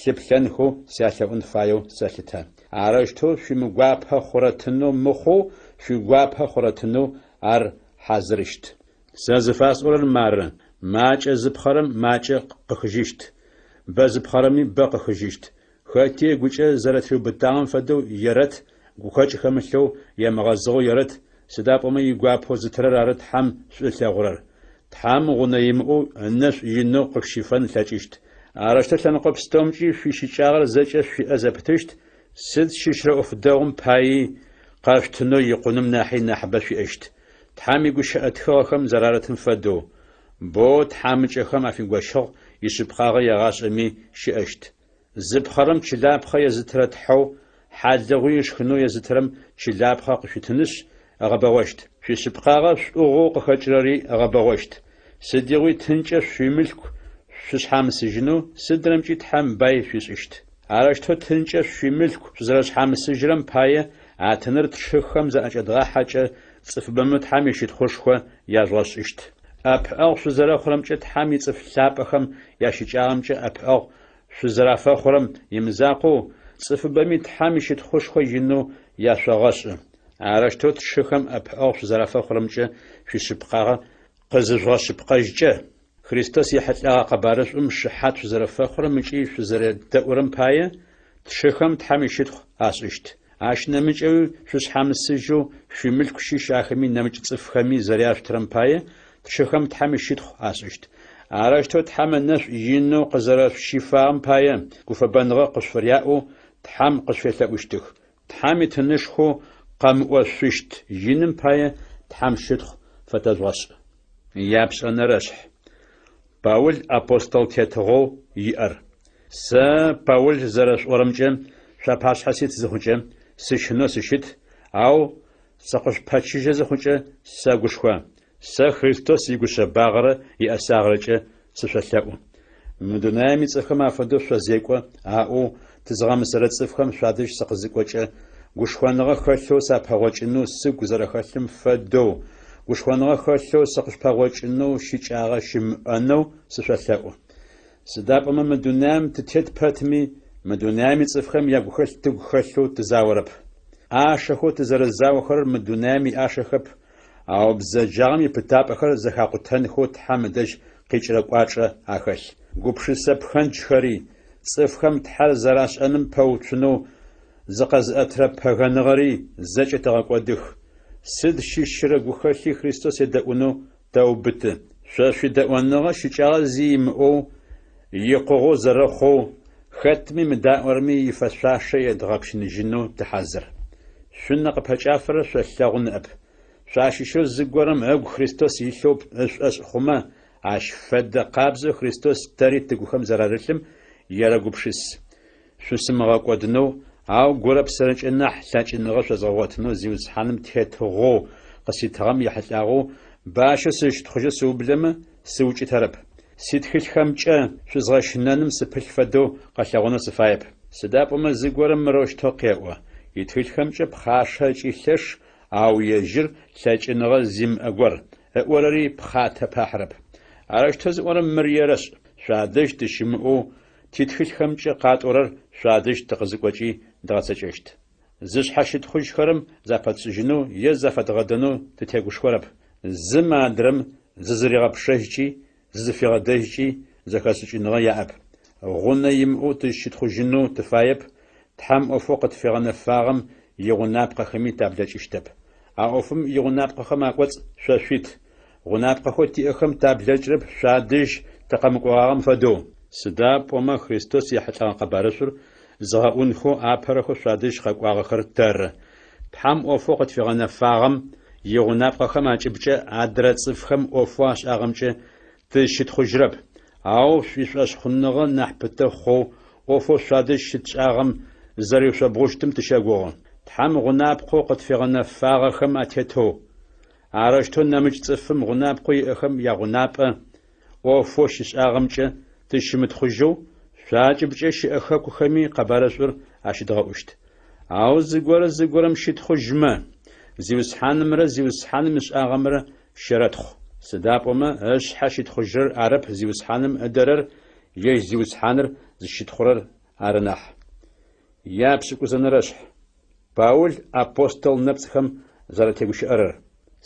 лъыплъэнхэу сялъэӏун фаеу сэлъытэ. Арэущтэу шъуимыгуапэ хъурэ тынэу мыхъоу, шъуигуапэ хъурэ тынэу ар хьазырыщт. Сэ зыфасӏорэр мары, макӏэ зыпхъэрэм макӏэ къыхыжьыщт, бэ зыпхъэрэми бэ къыхыжьыщт. Хэти ыгукӏэ зэрэтыриубытагъэм фэдэу ерэт, гухэкӏ хэмылъэу, емыгъэзыгъэу ерэт, сыда пӏомэ игуапэу зытырэр ары Тхьэм шӏу ылъэгъурэр. Тхьэм гъунэ имыӏэу ынэшӏу инэу къышъущифэн ылъэкӏыщт. Арэущтэу лъэныкъо пстэумкӏи шъуищыкӏагъэр зэкӏэ шъуиӏэ зэпытыщт, сыд щыщрэ ӏоф дэгъум паий къэшъутынэу икъуным нахьи нахьыбэ шъуиӏэщт. Тхьэм игущыӏэ тхыгъэхэм зэрарытым фэдэу, Боу тхьамыкӏэхэм афигощыгъ, ишъыпкъагъэ егъашӏэми щыӏэщт. Зыпхъэрэм чылапхъэ езытырэ Тхьэу хьалыгъуи ышхынэу езытырэм чылапхъэ къышъуитынышъ, ыгъэбэгъощт. Шъуишъыпкъагъэ шӏугъэу къыхэкӏырэри ыгъэбэгъощт. Сыдигъуи тынкӏэ шъуимылъку шъушъхьамысыжьынэу сыдрэмкӏи Тхьэм бай шъуишӏыщт. Арэущтэу тынкӏэ шъуимылъку шъузэрэшъхьамысыжьырэм пае а тыныр тшыхэм заӏэкӏэдгъахьэкӏэ цӏыфыбэмэ Тхьэм ищытхъушхо яжъугъэшӏыщт. ӏэпыӏэгъу шъузэрэхъурэмкӏэ Тхьэм ицӏыф лъапӏэхэм ящыкӏагъэмкӏэ ӏэпыӏэгъу шъузэрафэхъурэм имызакъоу, цӏыфыбэми Тхьэм ищытхъушхо инэу яшъогъэшӏы. Арэущтэу тшыхэм ӏэпыӏэгъу шъузэрафэхъурэмкӏэ шъуишъыпкъагъэ къызыжъугъэшъыпкъэжькӏэ, Христос ехьылӏэгъэ къэбарышӏум шыхьат шъузэрэфэхъурэм ыкӏи шъузэредэӏурэм пае, тшыхэм Тхьэм ищытхъу ашӏыщт. Ащ нэмыкӏэуи шъушъхьамысыжьэу шъуимылъку щыщ ахэми нэмыкӏ цӏыфхэми зэряшъутырэм пае, тшыхэм Тхьэм ищытхъу ашӏыщт. Арэущтэу Тхьэм ынэшӏу инэу къызэрэшъущифагъэм пае, гуфэбэныгъэ къышъуфыряӏэу Тхьэм къышъуфелъэӏущтых. Тхьэм итынышхоу къэмыӏошъущт иным пае Тхьэм щытхъу фэтэжъугъэшӏ. Япшӏэнэрэшъхь. Паул апостол тетыгъоу иӏэр. Сэ, Паул зэрэшъуӏорэмкӏэ, шъуапашъхьэ сит зыхъукӏэ, сыщынэу сыщыт, ау сыкъышъупэчыжьэ зыхъукӏэ, сэгушхо. Сэ Христос игушъэбагъэрэ иӏэсагъэрэкӏэ сышъолъэӏу. Мы дунаим ицӏыфхэм афэдэу шъозекӏо аӏоу тызыгъэмысэрэ цӏыфхэм шъуадэжь сыкъызыкӏокӏэ, гушхоныгъэ хэлъэу сапэгъокӏынэу сыгу зэрэхэлъым фэдэу, гушхоныгъэ хэлъэу сыкъышъупэгъокӏынэу щыкӏагъэ щымыӏэнэу сышъолъэӏу. Сыда пӏомэ мы дунаим тытет пэтми, мы дунаим ицӏыфхэм ягухэлъ тыгу хэлъэу тызаорэп. ӏашэхэу тызэрэзаохэрэр мы дунаим иӏашэхэп, ау бзэджагъэм ипытапӏэхэр зэхакъутэнхэу Тхьэм ыдэжь къикӏырэ кӏуачӏэ ахэлъ. Гупшысэ пхэнджхэри, цӏыфхэм Тхьэр зэрашӏэным пэуцунэу зыкъэзыӏэтырэ пэгэныгъэри зэкӏэ тэгъэкӏодых. Сыд щыщырэ гухэлъи Христос едэӏунэу тэубыты. Шъо шъуидэӏоныгъэ щыкӏагъэ зи имыӏэу, икъугъэу зэрэхъоу, хэтми мыдаӏорэми ифэшъуашэ едгъэпщыныжьынэу тыхьазыр. Шъунэ къыпэкӏафэрэр шъолъэгъу ныӏэп. Шъуащыщэу зыгорэм ыгу Христос илъэу ышӏошъ хъумэ, ащ фэдэ къабзэу Христос тэри тыгухэм зэрарылъым ерэгупшыс. Шъусымыгъэкӏодынэу, ау гурэ псэрэкӏэ нахь лъэкӏыныгъэ шъозгъэгъотынэу Зиусхьаным тетыгъоу къыситыгъэм ехьылӏагъэу бащэу сызщытхъужьэу сыублэмэ, сыукӏытэрэп. Ситхылъхэмкӏэ шъузгъэщынэным сыпылъ фэдэу къэлъэгъонэу сыфаеп. Сыда пӏомэ зыгорэм мырэущтэу къеӏо, Итхылъхэмкӏэ пхъашэ ыкӏи лъэш, ау ежьыр лъэкӏыныгъэ зимыӏэ гор, ыӏорэри пхъатэ пахьырэп. Арэущтэу зыӏорэм мыр ерэшӏ, шъуадэжь тыщымыӏэу Титхылъхэмкӏэ къатӏорэр шъуадэжь тыкъызыкӏокӏи дгъэцэкӏэщт. Зышъхьэщытхъужьхэрэм запэтшӏыжьынэу е зафэдгъэдэнэу тытегушхорэп. Зым адрэм зызыригъэпшэжькӏи зызыфигъэдэжькӏи зэхэшӏыкӏыныгъэ яӏэп. Гъунэ имыӏэу тызщытхъужьынэу тыфаеп, Тхьэм ӏофэу къытфигъэнэфагъэм игъунапкъэхэми таблэкӏыщтэп. А ӏофым игъунапкъэхэм акӏоцӏ шъо шъуит, Гъунапкъэхэу тиӏэхэм таблэкӏрэп шъуадэжь тыкъэмыкӏогъагъэм фэдэу. Сыда пӏомэ Христос ехьылӏэгъэ къэбарышӏур зыгъэӏунхэу апэрэхэу шъуадэжь къэкӏуагъэхэр тэры. Тхьэм ӏофэу къытфигъэнэфагъэм игъунапкъэхэм акӏыбкӏэ адрэ цӏыфхэм ӏофэу ашӏагъэмкӏэ тызщытхъужьрэп, ау шъуишӏошъхъуныгъэ нахь пытэ хъоу ӏофэу шъуадэжь щытшӏагъэм зызэриушъобгъущтым тыщэгугъы. Тхьэм гъунапкъэу къытфигъэнэфагъэхэм атетэу, Арэущтэу нэмыкӏ цӏыфым гъунапкъэу иӏэхэм ягъунапӏэ, ӏофэу щишӏагъэмкӏэ тызщымытхъужьэу, шъуакӏыбкӏэ щыӏэ хэкухэми къэбарышӏур ащыдгъэӏущт. Ау зыгорэ зыгорэм щытхъужьмэ, Зиусхьанымрэ Зиусхьаным ышӏагъэмрэ щэрэтхъу. Сыда пӏомэ ышъхьэ щытхъужьрэр арэп Зиусхьаным ыдэрэр, ежь Зиусхьаныр зыщытхъурэр ары нахь. Япшӏыкӏузэнэрэшъхь. Паул апостол нэпцӏхэм зэратегущыӏэрэр.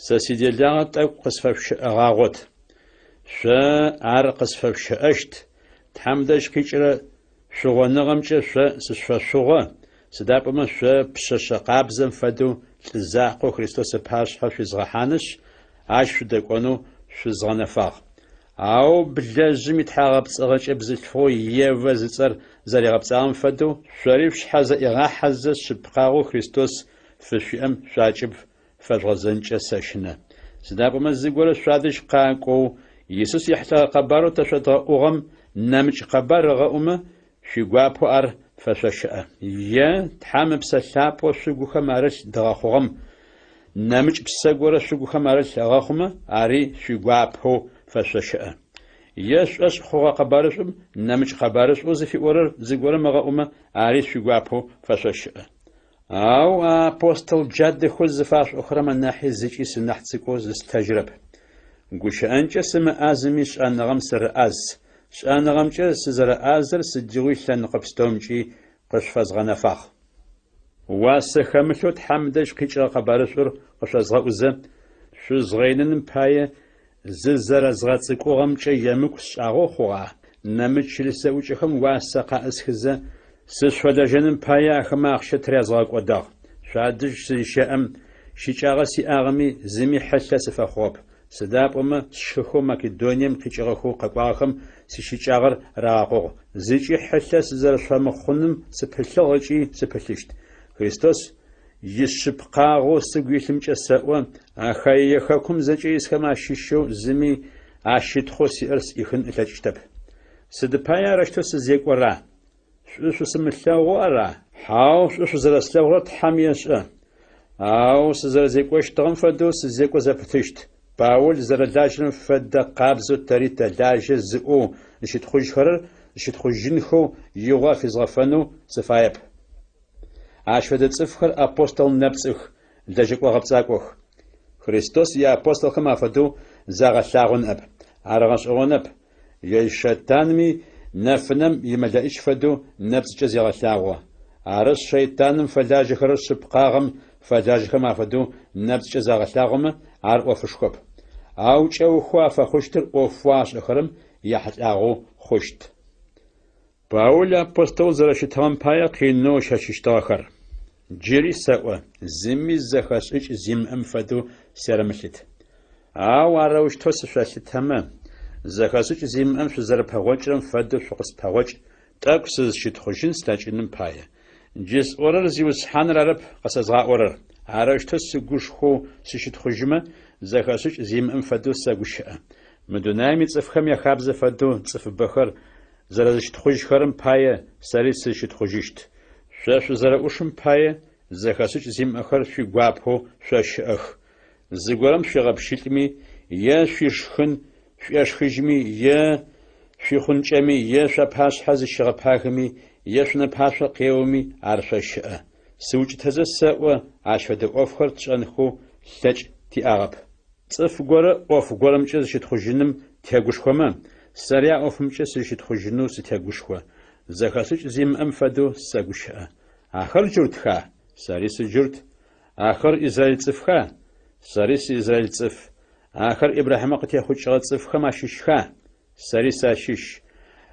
Сэ сиделагъэ тӏэкӏу къысфэшъущыӏэгъагъот. Шъо ар къысфэшъущыӏэщт, Тхьэм дэжь къикӏырэ Шъугъоныгъэмкӏэ шъо сышъуфэшъугъо, сыда пӏомэ шъо пшъэшъэ къабзэм фэдэу лӏы закъоу Христос ыпашъхьэ шъуизгъэхьанышъ, ащ шъудэкӏонэу шъузгъэнэфагъ. Ау блэжъым итхьагъэпцӏыгъэкӏэ бзылъфыгъэу Евэ зыцӏэр зэригъэпцӏагъэм фэдэу, шъори шъушъхьэ зэӏигъахьэзэ шъыпкъагъэу Христос фышъуиӏэм шъуакӏыб фэжъугъэзэнкӏэ сэщынэ. Сыда пӏомэ зыгорэ шъуадэжь къакӏоу, Исус ехьылӏэгъэ къэбарэу тэ шъодгъэӏугъэм нэмыкӏ къэбар ыгъэӏумэ, шъуигуапэу ар фэшъощыӏэ. Е Тхьэм Ыпсэ Лъапӏэу шъугухэм арылъ дгъэхъугъэм нэмыкӏ псэ горэ шъугухэм арылъ ыгъэхъумэ, ари шъуигуапэу фэшъощыӏэ. Е шъушӏошъ хъугъэ къэбарышӏум нэмыкӏ къэбарышӏоу зыфиӏорэр зыгорэм ыгъэӏумэ, ари шъуигуапэу фэшъощыӏэ. Ау а апостол джадэхэу зыфашъуӏохэрэм анахьи зыкӏи сынахь цӏыкӏоу зыслъытэжьырэп. Гущыӏэнкӏэ сымыӏазэми шӏэныгъэм сырыӏаз, шӏэныгъэмкӏэ сызэрэӏазэр сыдигъуи лъэныкъо пстэумкӏи къышъуфэзгъэнэфагъ. Уасэ хэмылъэу Тхьэм дэжь къикӏыгъэ къэбарышӏур къышъозгъэӏузэ, шъузгъэиныным пае зызэрэзгъэцӏыкӏугъэмкӏэ емыкӏу сшӏагъэу хъугъа? Нэмыкӏ чылыс зэӏукӏэхэм уасэ къаӏысхызэ, сышъуфэлэжьэным пае ахэмэ ахъщэ тырязгъэкӏодагъ. Шъуадэжь сызщэӏэм, щыкӏагъэ сиӏагъэми, зыми хьылъэ сыфэхъугъэп. Сыда пӏомэ сшыхэу Македонием къикӏыгъэхэу къэкӏуагъэхэм сищыкӏагъэр рагъэкъугъ, зыкӏи хьылъэ сызэрэшъуфэмыхъуным сыпылъыгъ ыкӏи сыпылъыщт. Христос ишъыпкъагъэу сыгу илъымкӏэ сэӏо, Ахаие хэкум зэкӏэ исхэм ащыщэу зыми а щытхъоу сиӏэр сӏихын ылъэкӏыщтэп. Сыд пае арэущтэу сызекӏора? Шӏу шъусымылъэгъоу ара? Хьау, шӏу шъузэрэслъэгъурэр Тхьэм ешӏэ. Ау сызэрэзекӏощтыгъэм фэдэу сызекӏо зэпытыщт. Паул зэрэлажьэрэм фэдэ къабзэу тэри тэлажьэ зыӏоу зыщытхъужьхэрэр зыщытхъужьынхэу игъо афизгъэфэнэу сыфаеп. Ащ фэдэ цӏыфхэр апостол нэпцӏых, лэжьэкӏо гъэпцӏакӏох. Христос иапостолхэм афэдэу загъэлъагъо ныӏэп. Ар гъэшӏэгъонэп, ежь шэйтанми нэфынэм имэлэӏич фэдэу нэпцӏкӏэ зегъэлъагъо. Арышъ, шэйтаным фэлажьэхэрэр шъыпкъагъэм фэлажьэхэм афэдэу нэпцӏкӏэ загъэлъагъомэ, ар ӏофышхоп. Ау кӏэухэу афэхъущтыр ӏофэу ашӏэхэрэм яхьылӏагъэу хъущт. Паул апостолэу зэрэщытыгъэм пае къинэу ыщэчыщтыгъэхэр. Джыри сэӏо, зыми зэхэшӏыкӏ зимыӏэм фэдэу серэмылъыт. Ау арэущтэу сышъолъытэмэ, зэхэшӏыкӏ зимыӏэм шъузэрэпэгъокӏырэм фэдэу шъукъыспэгъокӏ, тӏэкӏу сызщытхъужьын слъэкӏыным пае. Джы сӏорэр Зиусхьаныр арэп къэсэзгъаӏорэр. Арэущтэу сыгушхоу сыщытхъужьымэ, зэхэшӏыкӏ зимыӏэм фэдэу сэгущыӏэ. Мы дунаим ицӏыфхэм яхабзэ фэдэу цӏыфыбэхэр зэрэзыщытхъужьхэрэм пае сэри сызщытхъужьыщт. Шъо шъузэрэӏушым пае зэхэшӏыкӏ зимыӏэхэр шъуигуапэу шъощыӏэх. Зыгорэм шъуигъэпщылӏми, е шъуишхын шъуешхыжьми, е шъуихъункӏэми, е шъуапашъхьэ зыщигъэпагэми, е шъунэпашъо къеоми, ар шъощыӏэ. Сыукӏытэзэ сэӏо, ащ фэдэ ӏофхэр тшӏэнхэу лъэкӏ тиӏагъэп. Цӏыф горэ ӏоф горэмкӏэ зыщытхъужьыным тегушхомэ, сэри а ӏофымкӏэ сызщытхъужьынэу сытегушхо. Зэхэшӏыкӏ зимыӏэм фэдэу сэгущыӏэ. Ахэр джуртха? Сэри сыджурт. Ахэр израил цӏыфха? Сэри сыизраил цӏыф. Ахэр Ибрахьимэ къытехъукӏыгъэ цӏыфхэм ащыщха? Сэри сащыщ.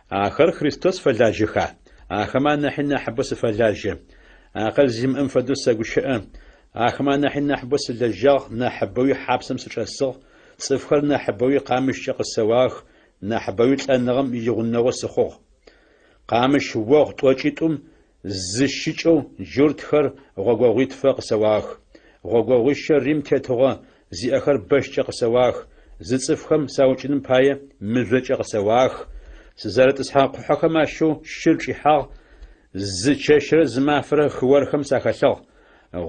Ахэр Христос фэлажьэха? Ахэмэ анахьи нахьыбэу сыфэлажьэ. Акъыл зимыӏэм фэдэу сэгущыӏэ. Ахэмэ анахьи нахьыбэу сылэжьагъ, нахьыбэуи хьапсэм сычӏэсыгъ, цӏыфхэр нахьыбэуи къамыщкӏэ къысэуагъэх, нахьыбэуи лӏэныгъэм игъунэгъу сыхъугъ. Къамыщ огъу тӏокӏитӏум зы щыкӏэу джуртхэр гъогогъуитфэ къысэуагъэх. Гъогогъуищэ Рим тетыгъо зиӏэхэр бэщкӏэ къысэуагъэх, зы цӏыфхэм саукӏыным пае мыжъокӏэ къысэуагъэх, сызэрытӏысхьэгъэ къухьэхэм ащэу щыр чӏихьагъ, зы чэщрэ зы мафэрэ хыорхэм сахэлъыгъ,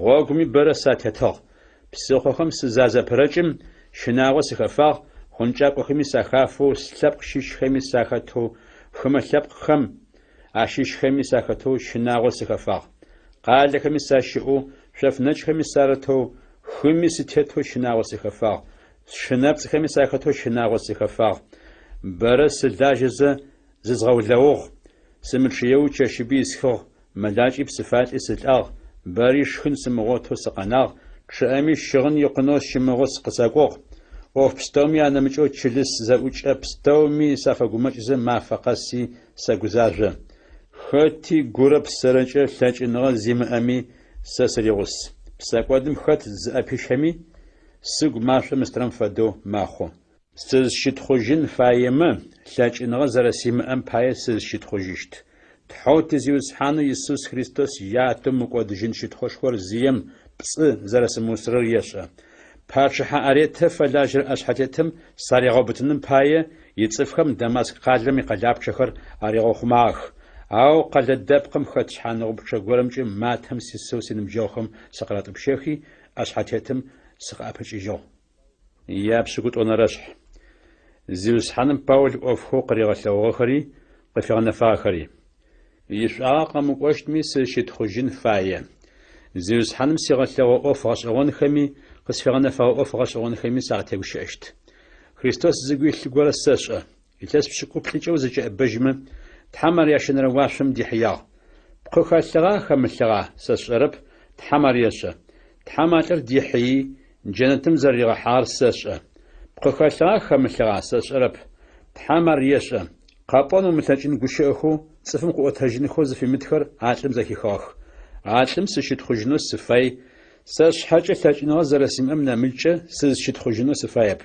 гъогуми бэрэ сатетыгъ. Псыхъохэм сызазэпырэкӏым, щынагъо сыхэфагъ, хъункӏакӏохэми сахафэу, слъэпкъ щыщхэми сахэтэу, хымэ лъэпкъхэм ащыщхэми сахэтэу щынагъо сыхэфагъ. Къалэхэми сащыӏэу, шъоф нэкӏхэми сарытэу, хыми сытетэу щынагъо сыхэфагъ, сшы нэпцӏхэми сахэтэу щынагъо сыхэфагъ. Бэрэ сылажьэзэ зызгъэулэугъ, сымычъыеу чэщыби исхыгъ, мэлакӏи псыфалӏи сылӏагъ, бэри шхын сымыгъотэу сыкъэнагъ, чъыӏэми щыгъын икъунэу сщымыгъэу къысакӏугъ. ӏоф пстэуми анэмыкӏэу чылыс зэӏукӏэ пстэуми сафэгумэкӏзэ мафэ къэси сэгузажъо. Хэти гурэ псэрэкӏэ лъэкӏыныгъэ зимыӏэми сэ сыригъус. Псэкӏодым хэт зыӏэпищэми, сыгу машӏом ыстырэм фэдэу мэхъу. Сызщытхъужьын фаемэ, лъэкӏыныгъэ зэрэсимыӏэм пае сызщытхъужьыщт. Тхьэу ти Зиусхьанэу Исус Христос Ятэу мыкӏодыжьын щытхъушхор зием пцӏы зэрэсымыусырэр ешӏэ. Пачъыхьэ Аретэ фэлажьэрэ ӏэшъхьэтетым саригъэубытыным пае ицӏыфхэм Дамаск къалэм икъэлапчъэхэр аригъэухъумагъэх. Ау къэлэ дэпкъым хэт шъхьаныгъупчъэ горэмкӏэ матэм сисэу синыбджэгъухэм сыкъыратӏупщэхи, ӏэшъхьэтетым сыкъыӏэпыкӏыжьыгъ. Япшӏыкӏутӏонэрэшъхь. Зиусхьаным Паул ӏофхэу къыригъэлъэгъугъэхэри къыфигъэнэфагъэхэри. Ишӏуагъэ къэмыкӏощтми сызщытхъужьын фае. Зиусхьаным сигъэлъэгъугъэ ӏоф гъэшӏэгъонхэми къысфигъэнэфэгъэ ӏоф гъэшӏэгъонхэми сакъытегущыӏэщт. Христос зыгу илъ горэ сэшӏэ. Илъэс пшӏыкӏуплӏыкӏэ узэкӏэӏэбэжьмэ, Тхьэм ар ящэнэрэ уашъом дихьыягъ. Пкъы хэлъыгъа, хэмылъыгъа, сэ сшӏэрэп, Тхьэм ар ешӏэ. Тхьэм а лӏыр дихьыий, джэнэтым зэрэригъэхьагъэр сэшӏэ. Пкъы хэлъыгъа, хэмылъыгъа, сэ сшӏэрэп, Тхьэм ар ешӏэ. Къэпӏон умылъэкӏын гущыӏэхэу, цӏыфым къыӏотэжьынхэу зыфимытхэр а лӏым зэхихыгъэх. А лӏым сыщытхъужьынэу сыфай, сэ сшъхьэкӏэ лъэкӏыныгъэ зэрэсимыӏэм нэмыкӏкӏэ сызщытхъужьынэу сыфаеп.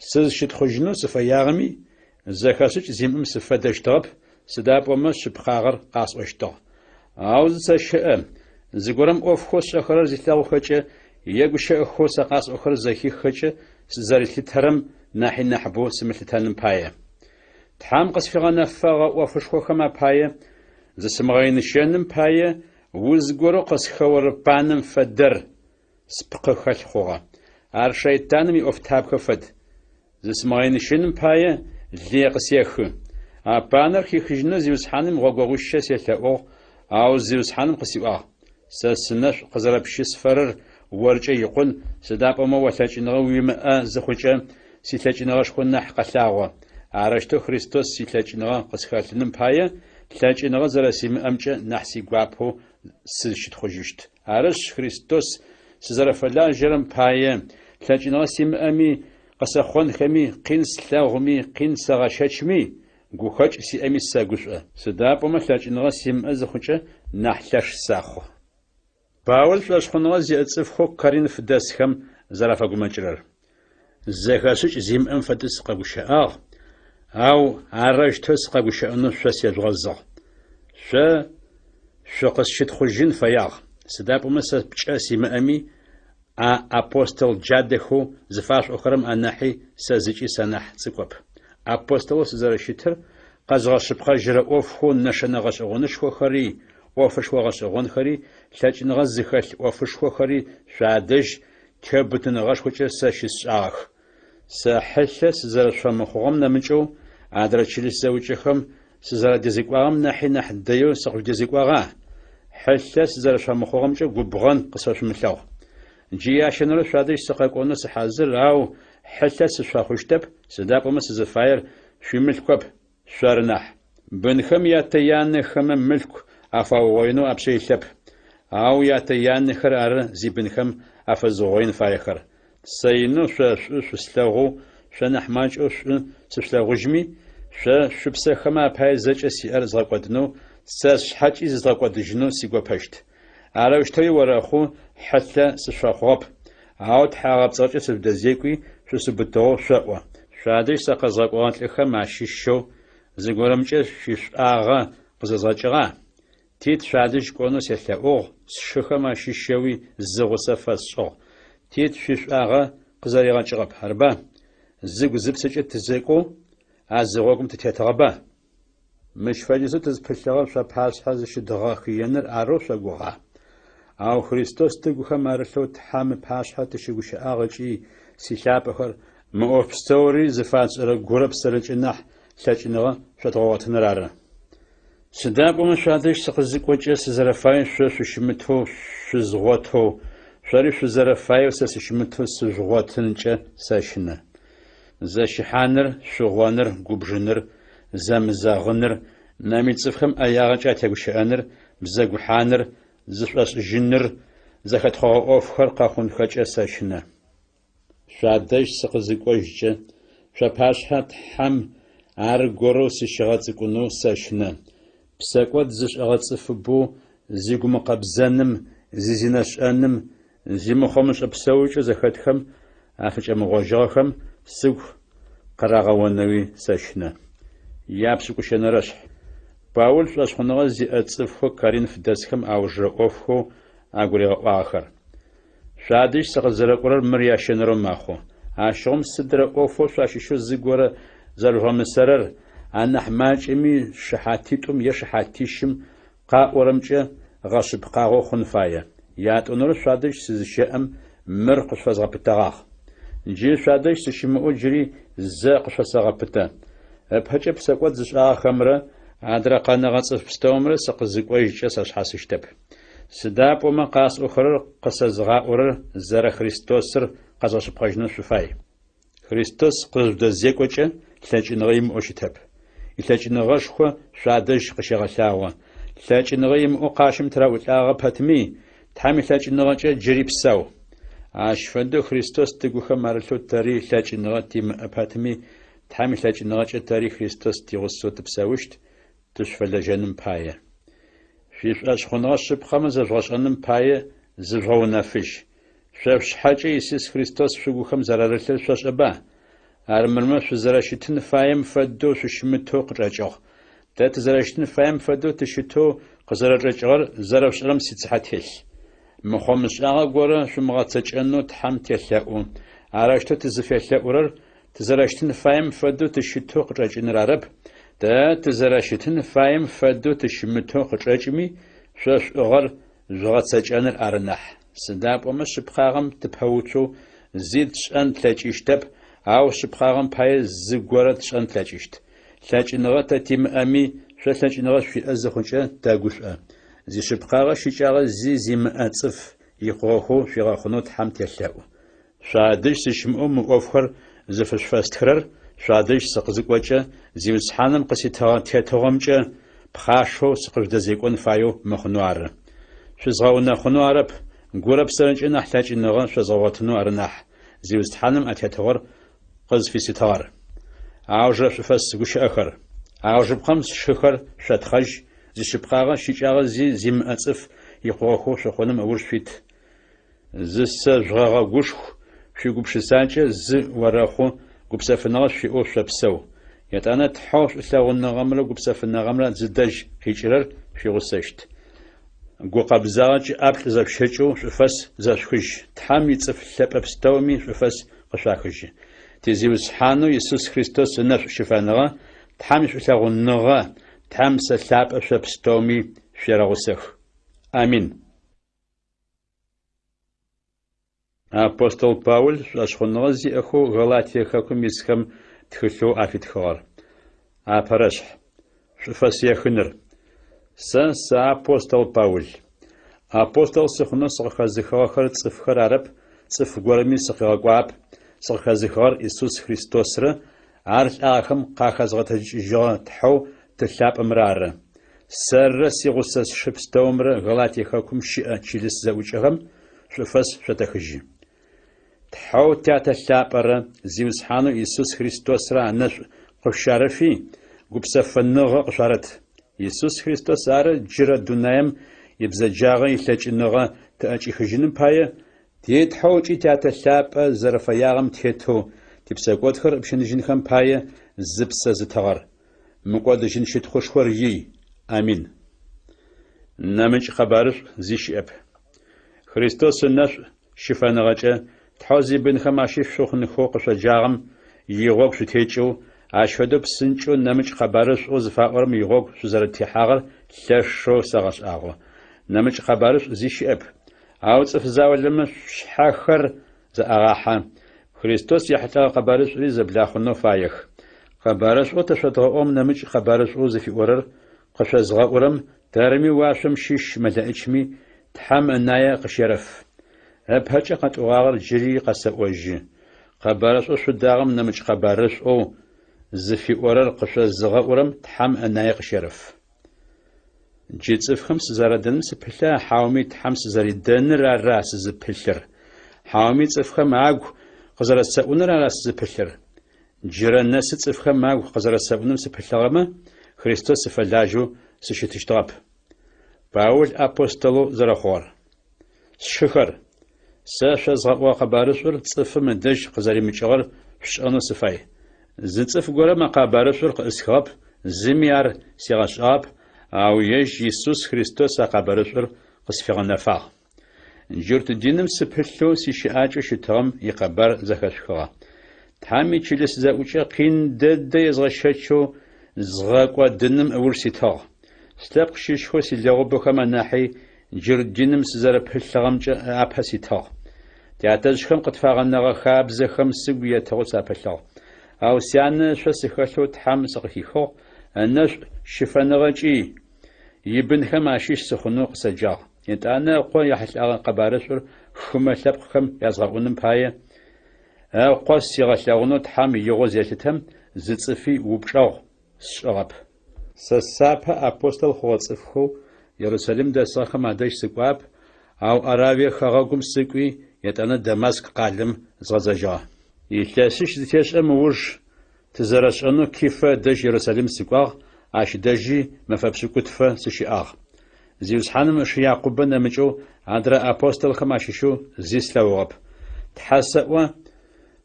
Сызщытхъужьынэу сыфэягъэми, зэхэшӏыкӏ зимыӏэм сыфэдэщтыгъэп, сыда пӏомэ шъыпкъагъэр къасӏощтыгъ. Ау зысэщэӏэ, зыгорэм ӏофхэу сшӏэхэрэр зилъэгъухэкӏэ е гущыӏэхэу сэ къасӏохэрэр зэхиххэкӏэ сызэрилъытэрэм нахьи нахьыбэу сымылъытэным пае. Тхьэм къысфигъэнэфэгъэ ӏофышхохэм апае, зысымыгъэиныщэным пае, уз горэу къысхэорэ панэм фэдэр спкъы хэлъ хъугъэ. Ар шэйтаным иӏофтабгэ фэд. Зысымыгъэиныщэным пае лые къысехы. А панэр хихыжьынэу Зиусхьаным гъогогъуищэ селъэӏугъ, ау Зиусхьаным къысиӏуагъ, Сэ сынэшӏу къызэрэпщысфэрэр оркӏэ икъун, сыда пӏомэ о лъэкӏыныгъэ уимыӏэ зыхъукӏэ, силъэкӏыныгъэшхо нахь къэлъагъо. Арэущтэу Христос илъэкӏыныгъэ къысхэлъыным пае, лъэкӏыныгъэ зэрэсимыӏэмкӏэ нахь сигуапэу сызщытхъужьыщт. Арышъ, Христос сызэрэфэлажьэрэм пае, лъэкӏыныгъэ симыӏэми, къысэхъонхэми, къин слъэгъуми, къин сэгъэщэчми, гухэкӏ сиӏэми сэгушӏо. Сыда пӏомэ лъэкӏыныгъэ симыӏэ зыхъукӏэ, нахь лъэш сэхъу. Паул шӏошъхъуныгъэ зиӏэ цӏыфхэу Коринф дэсхэм зэрафэгумэкӏырэр. Зэхэшӏыкӏ зимыӏэм фэдэу сыкъэгущыӏагъ, ау арэущтэу сыкъэгущыӏэнэу шъо сежъугъэзыгъ. Шъо шъукъысщытхъужьын фэягъ, сыда пӏомэ сэ пкӏэ симыӏэми, а апостол джадэхэу зыфашъуӏохэрэм анахьи сэ зыкӏи санахь цӏыкӏоп. Апостолэу сызэрэщытыр къэзгъэшъыпкъэжьырэ ӏофхэу нэшэнэ гъэшӏэгъонышхохэри, ӏофышхо гъэшӏэгъонхэри, лъэкӏыныгъэ зыхэлъ ӏофышхохэри шъуадэжь теубытыныгъэшхокӏэ сэ щысшӏагъэх. Сэ хьылъэ сызэрэшъуфэмыхъугъэм нэмыкӏэу, адрэ чылыс зэӏукӏэхэм сызэрадэзекӏуагъэм нахьи нахь дэеу сыкъыжъудэзекӏуагъа? Хьылъэ сызэрэшъуфэмыхъугъэмкӏэ губгъэн къысфэшъумылъэгъу. Джы ящэнэрэу шъуадэжь сыкъэкӏонэу сыхьазыр, ау хьылъэ сышъуфэхъущтэп, сыда пӏомэ сызыфаер шъуимылъкоп, шъоры нахь. Бынхэм ятэ-янэхэмэ мылъку афаугъоинэу апшъэ илъэп, ау ятэ-янэхэр ары зибынхэм афэзыугъоин фаехэр. Сэ инэу шъо шӏу шъуслъэгъоу, шъо нахь макӏэу шӏу сышъулъэгъужьми, шъо шъупсэхэмэ апае зэкӏэ сиӏэр згъэкӏодынэу, сэ сшъхьэкӏи зызгъэкӏодыжьынэу сигопэщт. Арэущтэуи орэхъу, хьылъэ сышъуфэхъугъэп, ау тхьагъэпцӏыгъэкӏэ сыжъудэзекӏуи, шъусыубытыгъэу шъоӏо. Шъуадэжь сэ къэзгъэкӏогъэ лӏыхэм ащыщэу зыгорэмкӏэ шъуишӏуагъэ къызэзгъэкӏыгъа? Тит шъуадэжь кӏонэу селъэӏугъ, сшыхэм ащыщэуи зы гъусэ фэсшӏыгъ. Тит шъуишӏуагъэ къызэригъэкӏыгъэп, арыба? Зыгу-зыпсэкӏэ тызэкӏоу а зы гъогум тытетыгъэба? Мыщ фэдизэу тызпылъыгъэр шъуапашъхьэ зыщыдгъэхыеныр арэу шъогугъа? Ау Христос тыгухэм арылъэу Тхьэм ыпашъхьэ тыщыгущыӏагъ ыкӏи, силъапӏэхэр, мы ӏоф пстэури зыфатшӏэрэ гурэ псэрэкӏэ нахь лъэкӏыныгъэ шъодгъэгъотыныр ары. Сыда пӏомэ шъуадэжь сыкъызыкӏокӏэ сызэрэфаеу шъо шъущымытэу шъузгъотэу, шъори шъузэрэфаеу сэ сыщымытэу сыжъугъотынкӏэ сэщынэ. Зэщыхьаныр, шъугъоныр, губжыныр, зэмызэгъыныр, нэмыкӏ цӏыфхэм ӏэягъэкӏэ атегущыӏэныр, бзэгухьаныр, зышӏошӏыжьыныр, зэхэтхъогъэ ӏофхэр къэхъунхэкӏэ сэщынэ. Шъуадэжь сыкъызыкӏожькӏэ, шъуапашъхьэ Тхьэм аргорэу сыщигъэцӏыкӏунэу сэщынэ. Псэкӏод зышӏэгъэ цӏыфыбэу зигумыкъэбзэным, зизинэшӏэным, зимыхъомышӏэ псэукӏэу зэхэтхэм афыкӏэмыгъожьыгъэхэм сыгу къырагъэонэуи сэщынэ. Япшӏыкӏущэнэрэшъхь. Паул шӏошъхъуныгъэ зиӏэ цӏыфхэу Коринф дэсхэм аужырэ ӏофхэу агуригъэӏуагъэхэр. Шъуадэжь сыкъызэрэкӏорэр мыр ящэнэрэу мэхъу. Ащыгъум сыдрэ ӏофэу шъуащыщэу зыгорэ зэрэжъугъэмысэрэр, анахь макӏэми шыхьатитӏум е шыхьатищым къаӏорэмкӏэ гъэшъыпкъагъэу хъун фае. Ятӏонэрэу шъуадэжь сызыщэӏэм мыр къышъуфэзгъэпытэгъагъ. Джы шъуадэжь сыщымыӏэу джыри зэ къышъуфэсэгъэпытэ. Ыпэкӏэ псэкӏод зышӏагъэхэмрэ адрэ къэнэгъэ цӏыф пстэумрэ сыкъызыкӏожькӏэ сашъхьасыщтэп. Сыда пӏомэ къасӏохэрэр къысэзыгъаӏорэр зэрэ Христосыр къэзгъэшъыпкъэжьынэу шъуфай. Христос къызжъудэзекӏокӏэ лъэкӏыныгъэ имыӏэу щытэп. Илъэкӏыныгъэшхо шъуадэжь къыщегъэлъагъо. Лъэкӏыныгъэ имыӏэу къащым тыраӏулӏагъэ пэтми, Тхьэм илъэкӏыныгъэкӏэ джыри псау. Ащ фэдэу Христос тыгухэм арылъэу тэри лъэкӏыныгъэ тимыӏэ пэтми, Тхьэм илъэкӏыныгъэкӏэ тэри Христос тигъусэу тыпсэущт, тышъуфэлэжьэным пае. Шъуишӏошъхъуныгъэ шъыпкъэмэ зэжъугъэшӏэным пае зыжъугъэунэфыжь. Шъо шъушъхьэкӏэ Исус Христос шъугухэм зэрарылъыр шъошӏэба? Армырмэ шъузэрэщытын фаем фэдэу шъущымытэу къычӏэкӏыгъ. Тэ тызэрэщытын фаем фэдэу тыщытэу къызэрэчӏэкӏыгъэр зэрэшъушӏэрэм сицыхьэ телъ. Мыхъо-мышӏагъэ горэ шъумыгъэцэкӏэнэу Тхьэм телъэӏу. Арэущтэу тызыфелъэӏурэр тызэрэщытын фаем фэдэу тыщытэу къычӏэкӏыныр арэп, тэ тызэрэщытын фаем фэдэу тыщымытэу къычӏэкӏми, шъо шӏугъэр жъугъэцэкӏэныр ары нахь. Сыда пӏомэ шъыпкъагъэм тыпэуцоу зи тшӏэн тлъэкӏыщтэп, ау шъыпкъагъэм пае зыгорэ тшӏэн тлъэкӏыщт. Лъэкӏыныгъэ тэ тимыӏэми, шъо лъэкӏыныгъэ шъуиӏэ зыхъукӏэ тэгушӏо. Зишъыпкъагъэ щыкӏагъэ зи зимыӏэ цӏыф икъугъэхэу шъуигъэхъунэу Тхьэм телъэӏу. Шъуадэжь сыщымыӏэу мы ӏофхэр зыфышъуфэстхырэр шъуадэжь сыкъызыкӏокӏэ, Зиусхьаным къыситыгъэ тетыгъомкӏэ пхъашэу сыкъыжъудэзекӏон фаеу мыхъунэу ары. Шъузгъэунэхъунэу арэп, гурэ псэрэкӏэ нахь лъэкӏыныгъэ шъозгъэгъотынэу ары нахь, Зиусхьаным а тетыгъор къызфиситыгъэр. Аужырэ шӏуфэс гущыӏэхэр. Аужыпкъэм сшыхэр шъотхъэжь, зишъыпкъагъэ щыкӏагъэ зи зимыӏэ цӏыф икъугъэхэу шъухъуным ыуж шъуит. Зысэжъугъэгъэгушху, шъуигупшысакӏэ зы орэхъу, гупсэфыныгъэ шъуиӏэу шъопсэу. Етӏанэ Тхьэу шӏулъэгъуныгъэмрэ гупсэфыныгъэмрэ зыдэжь къикӏырэр шъуигъусэщт. Гукъэбзагъэкӏэ ӏаплӏ зэшъущэкӏэу шӏуфэс зэшъухыжь. Тхьэм ицӏыф лъэпӏэ пстэуми шӏуфэс къышъуахыжьы. Ти Зиусхьанэу Исус Христос ынэшӏу щыфэныгъэ, Тхьэм ишӏулъэгъуныгъэ, Тхьэм Псэ Лъапӏэ шъо пстэуми шъуерэгъусэх. Амин. Апостол Паул шӏошъхъуныгъэ зиӏэхэу Галатие хэкум исхэм тхылъэу афитхыгъэр. Апэрэшъхь. Шӏуфэс ехыныр. Сэ сыапостол Паул. Апостол сыхъунэу сыкъыхэзыхыгъэхэр цӏыфхэр арэп, цӏыф горэми сыкъигъэкӏуагъэп, сыкъыхэзыхыгъэр Исус Христосрэ ар лӏагъэхэм къахэзгъэтэджыкӏыжьыгъэ Тхьэу Ты лъапӏэмрэ ары. Сэррэ сигъусэ сшы пстэумрэ Галатие хэкум щыӏэ чылыс зэӏукӏэхэм шӏуфэс шъотэхыжьы. Тхьэу Тятэ лъапӏэрэ Зиусхьанэу Исус Христосрэ анэшӏу къышъущарэфи, гупсэфыныгъэ къышъуарэт. Исус Христос ары джырэ дунаем ибзэджагъэ илъэкӏыныгъэ тыӏэкӏихыжьыным пае, ти Тхьэу ыкӏи Тятэ лъапӏэ зэрэфэягъэм тетэу типсэкӏодхэр ыпщыныжьынхэм пае зыпсэ зытыгъэр. Мыкӏодыжьын щытхъушхор ий. Амин. Нэмыкӏ къэбарышӏу зи щыӏэп. Христос ынэшӏу щыфэныгъэкӏэ Тхьэу зибынхэм ащыщ шъухъунхэу къышъоджагъэм игъогу шъутекӏэу, ащ фэдэу псынкӏэу нэмыкӏ къэбарышӏоу зыфаӏорэм игъогу шъузэрэтехьагъэр лъэшэу сэгъэшӏагъо. Нэмыкӏ къэбарышӏу зи щыӏэп. Ау цӏыф заулэмэ шъушъхьэхэр зэӏагъахьэ, Христос ехьылӏэгъэ къэбарышӏури зэблахъунэу фаех. Къэбарышӏоу тэ шъодгъэӏугъэм нэмыкӏ къэбарышӏоу зыфиӏорэр къышъозыгъэӏурэм тэрми уашъом щыщ мэлэӏичми Тхьэм ынае къыщерэф. Ыпэкӏэ къэтӏогъагъэр джыри къэсэӏожьы. Къэбарышӏоу шъудагъэм нэмыкӏ къэбарышӏоу зыфиӏорэр къышъозыгъэӏурэм Тхьэм ынае къыщерэф. Джы цӏыфхэм сызэрадэным сыпылъа хьауми Тхьэм сызэридэныр ара сызыпылъыр? Хьауми цӏыфхэм агу къызэрэсэӏуныр ара сызыпылъыр? Джырэ нэсы цӏыфхэм агу къызэрэсэӏуным сыпылъыгъэмэ, Христос сыфэлажьэу сыщытыщтыгъэп. Паул апостолэу зэрэхъугъэр. Сшыхэр, сэ шъозгъэӏугъэ къэбарышӏур цӏыфым ыдэжь къызэримыкӏыгъэр шъушӏэнэу сыфай. Зы цӏыф горэм а къэбарышӏур къыӏысхыгъэп, зыми ар сигъэшӏагъэп, ау ежь Исус Христос а къэбарышӏур къысфигъэнэфагъ. Джурт диным сыпылъэу сищыӏакӏэу щытыгъэм икъэбар зэхэшъухыгъэ. Тхьэм ичылыс зэӏукӏэ къин дэдэ езгъэщэчэу згъэкӏодыным ыуж ситыгъ. Слъэпкъ щыщхэу силэгъубэхэм анахьи джурт диным сызэрэпылъыгъэмкӏэ апэ ситыгъ. Тятэжъхэм къытфагъэнэгъэ хабзэхэм сыгу етыгъэу сапылъыгъ. Ау сянэ ышъо сыхэлъэу Тхьэм сыкъыхихыгъ, ынэшӏу щыфэныгъэкӏи ибынхэм ащыщ сыхъунэу къысэджагъ. Етӏанэ Ыкъо ехьылӏэгъэ къэбарышӏур хымэ лъэпкъхэм язгъэӏуным пае, Ыкъо сигъэлъэгъунэу Тхьэм игъоу зелъытэм, зы цӏыфи упчӏэгъу сшӏыгъэп. Сэ сапэ апостол хъугъэ цӏыфхэу Ерусалим дэсыгъэхэм адэжь сыкӏуагъэп, ау Аравие хэгъэгум сыкӏуи, етӏанэ Дамаск къалэм згъэзэжьыгъэ. Илъэсищ зытешӏэм ыуж тызэрэшӏэнэу Кифэ ыдэжь Ерусалим сыкӏуагъ, ащ дэжьи мэфэ пшӏыкӏутфэ сыщыӏагъ. Зиусхьаным ышы Якъубэ нэмыкӏэу адрэ апостолхэм ащыщэу зи слъэгъугъэп. Тхьэ сэӏо,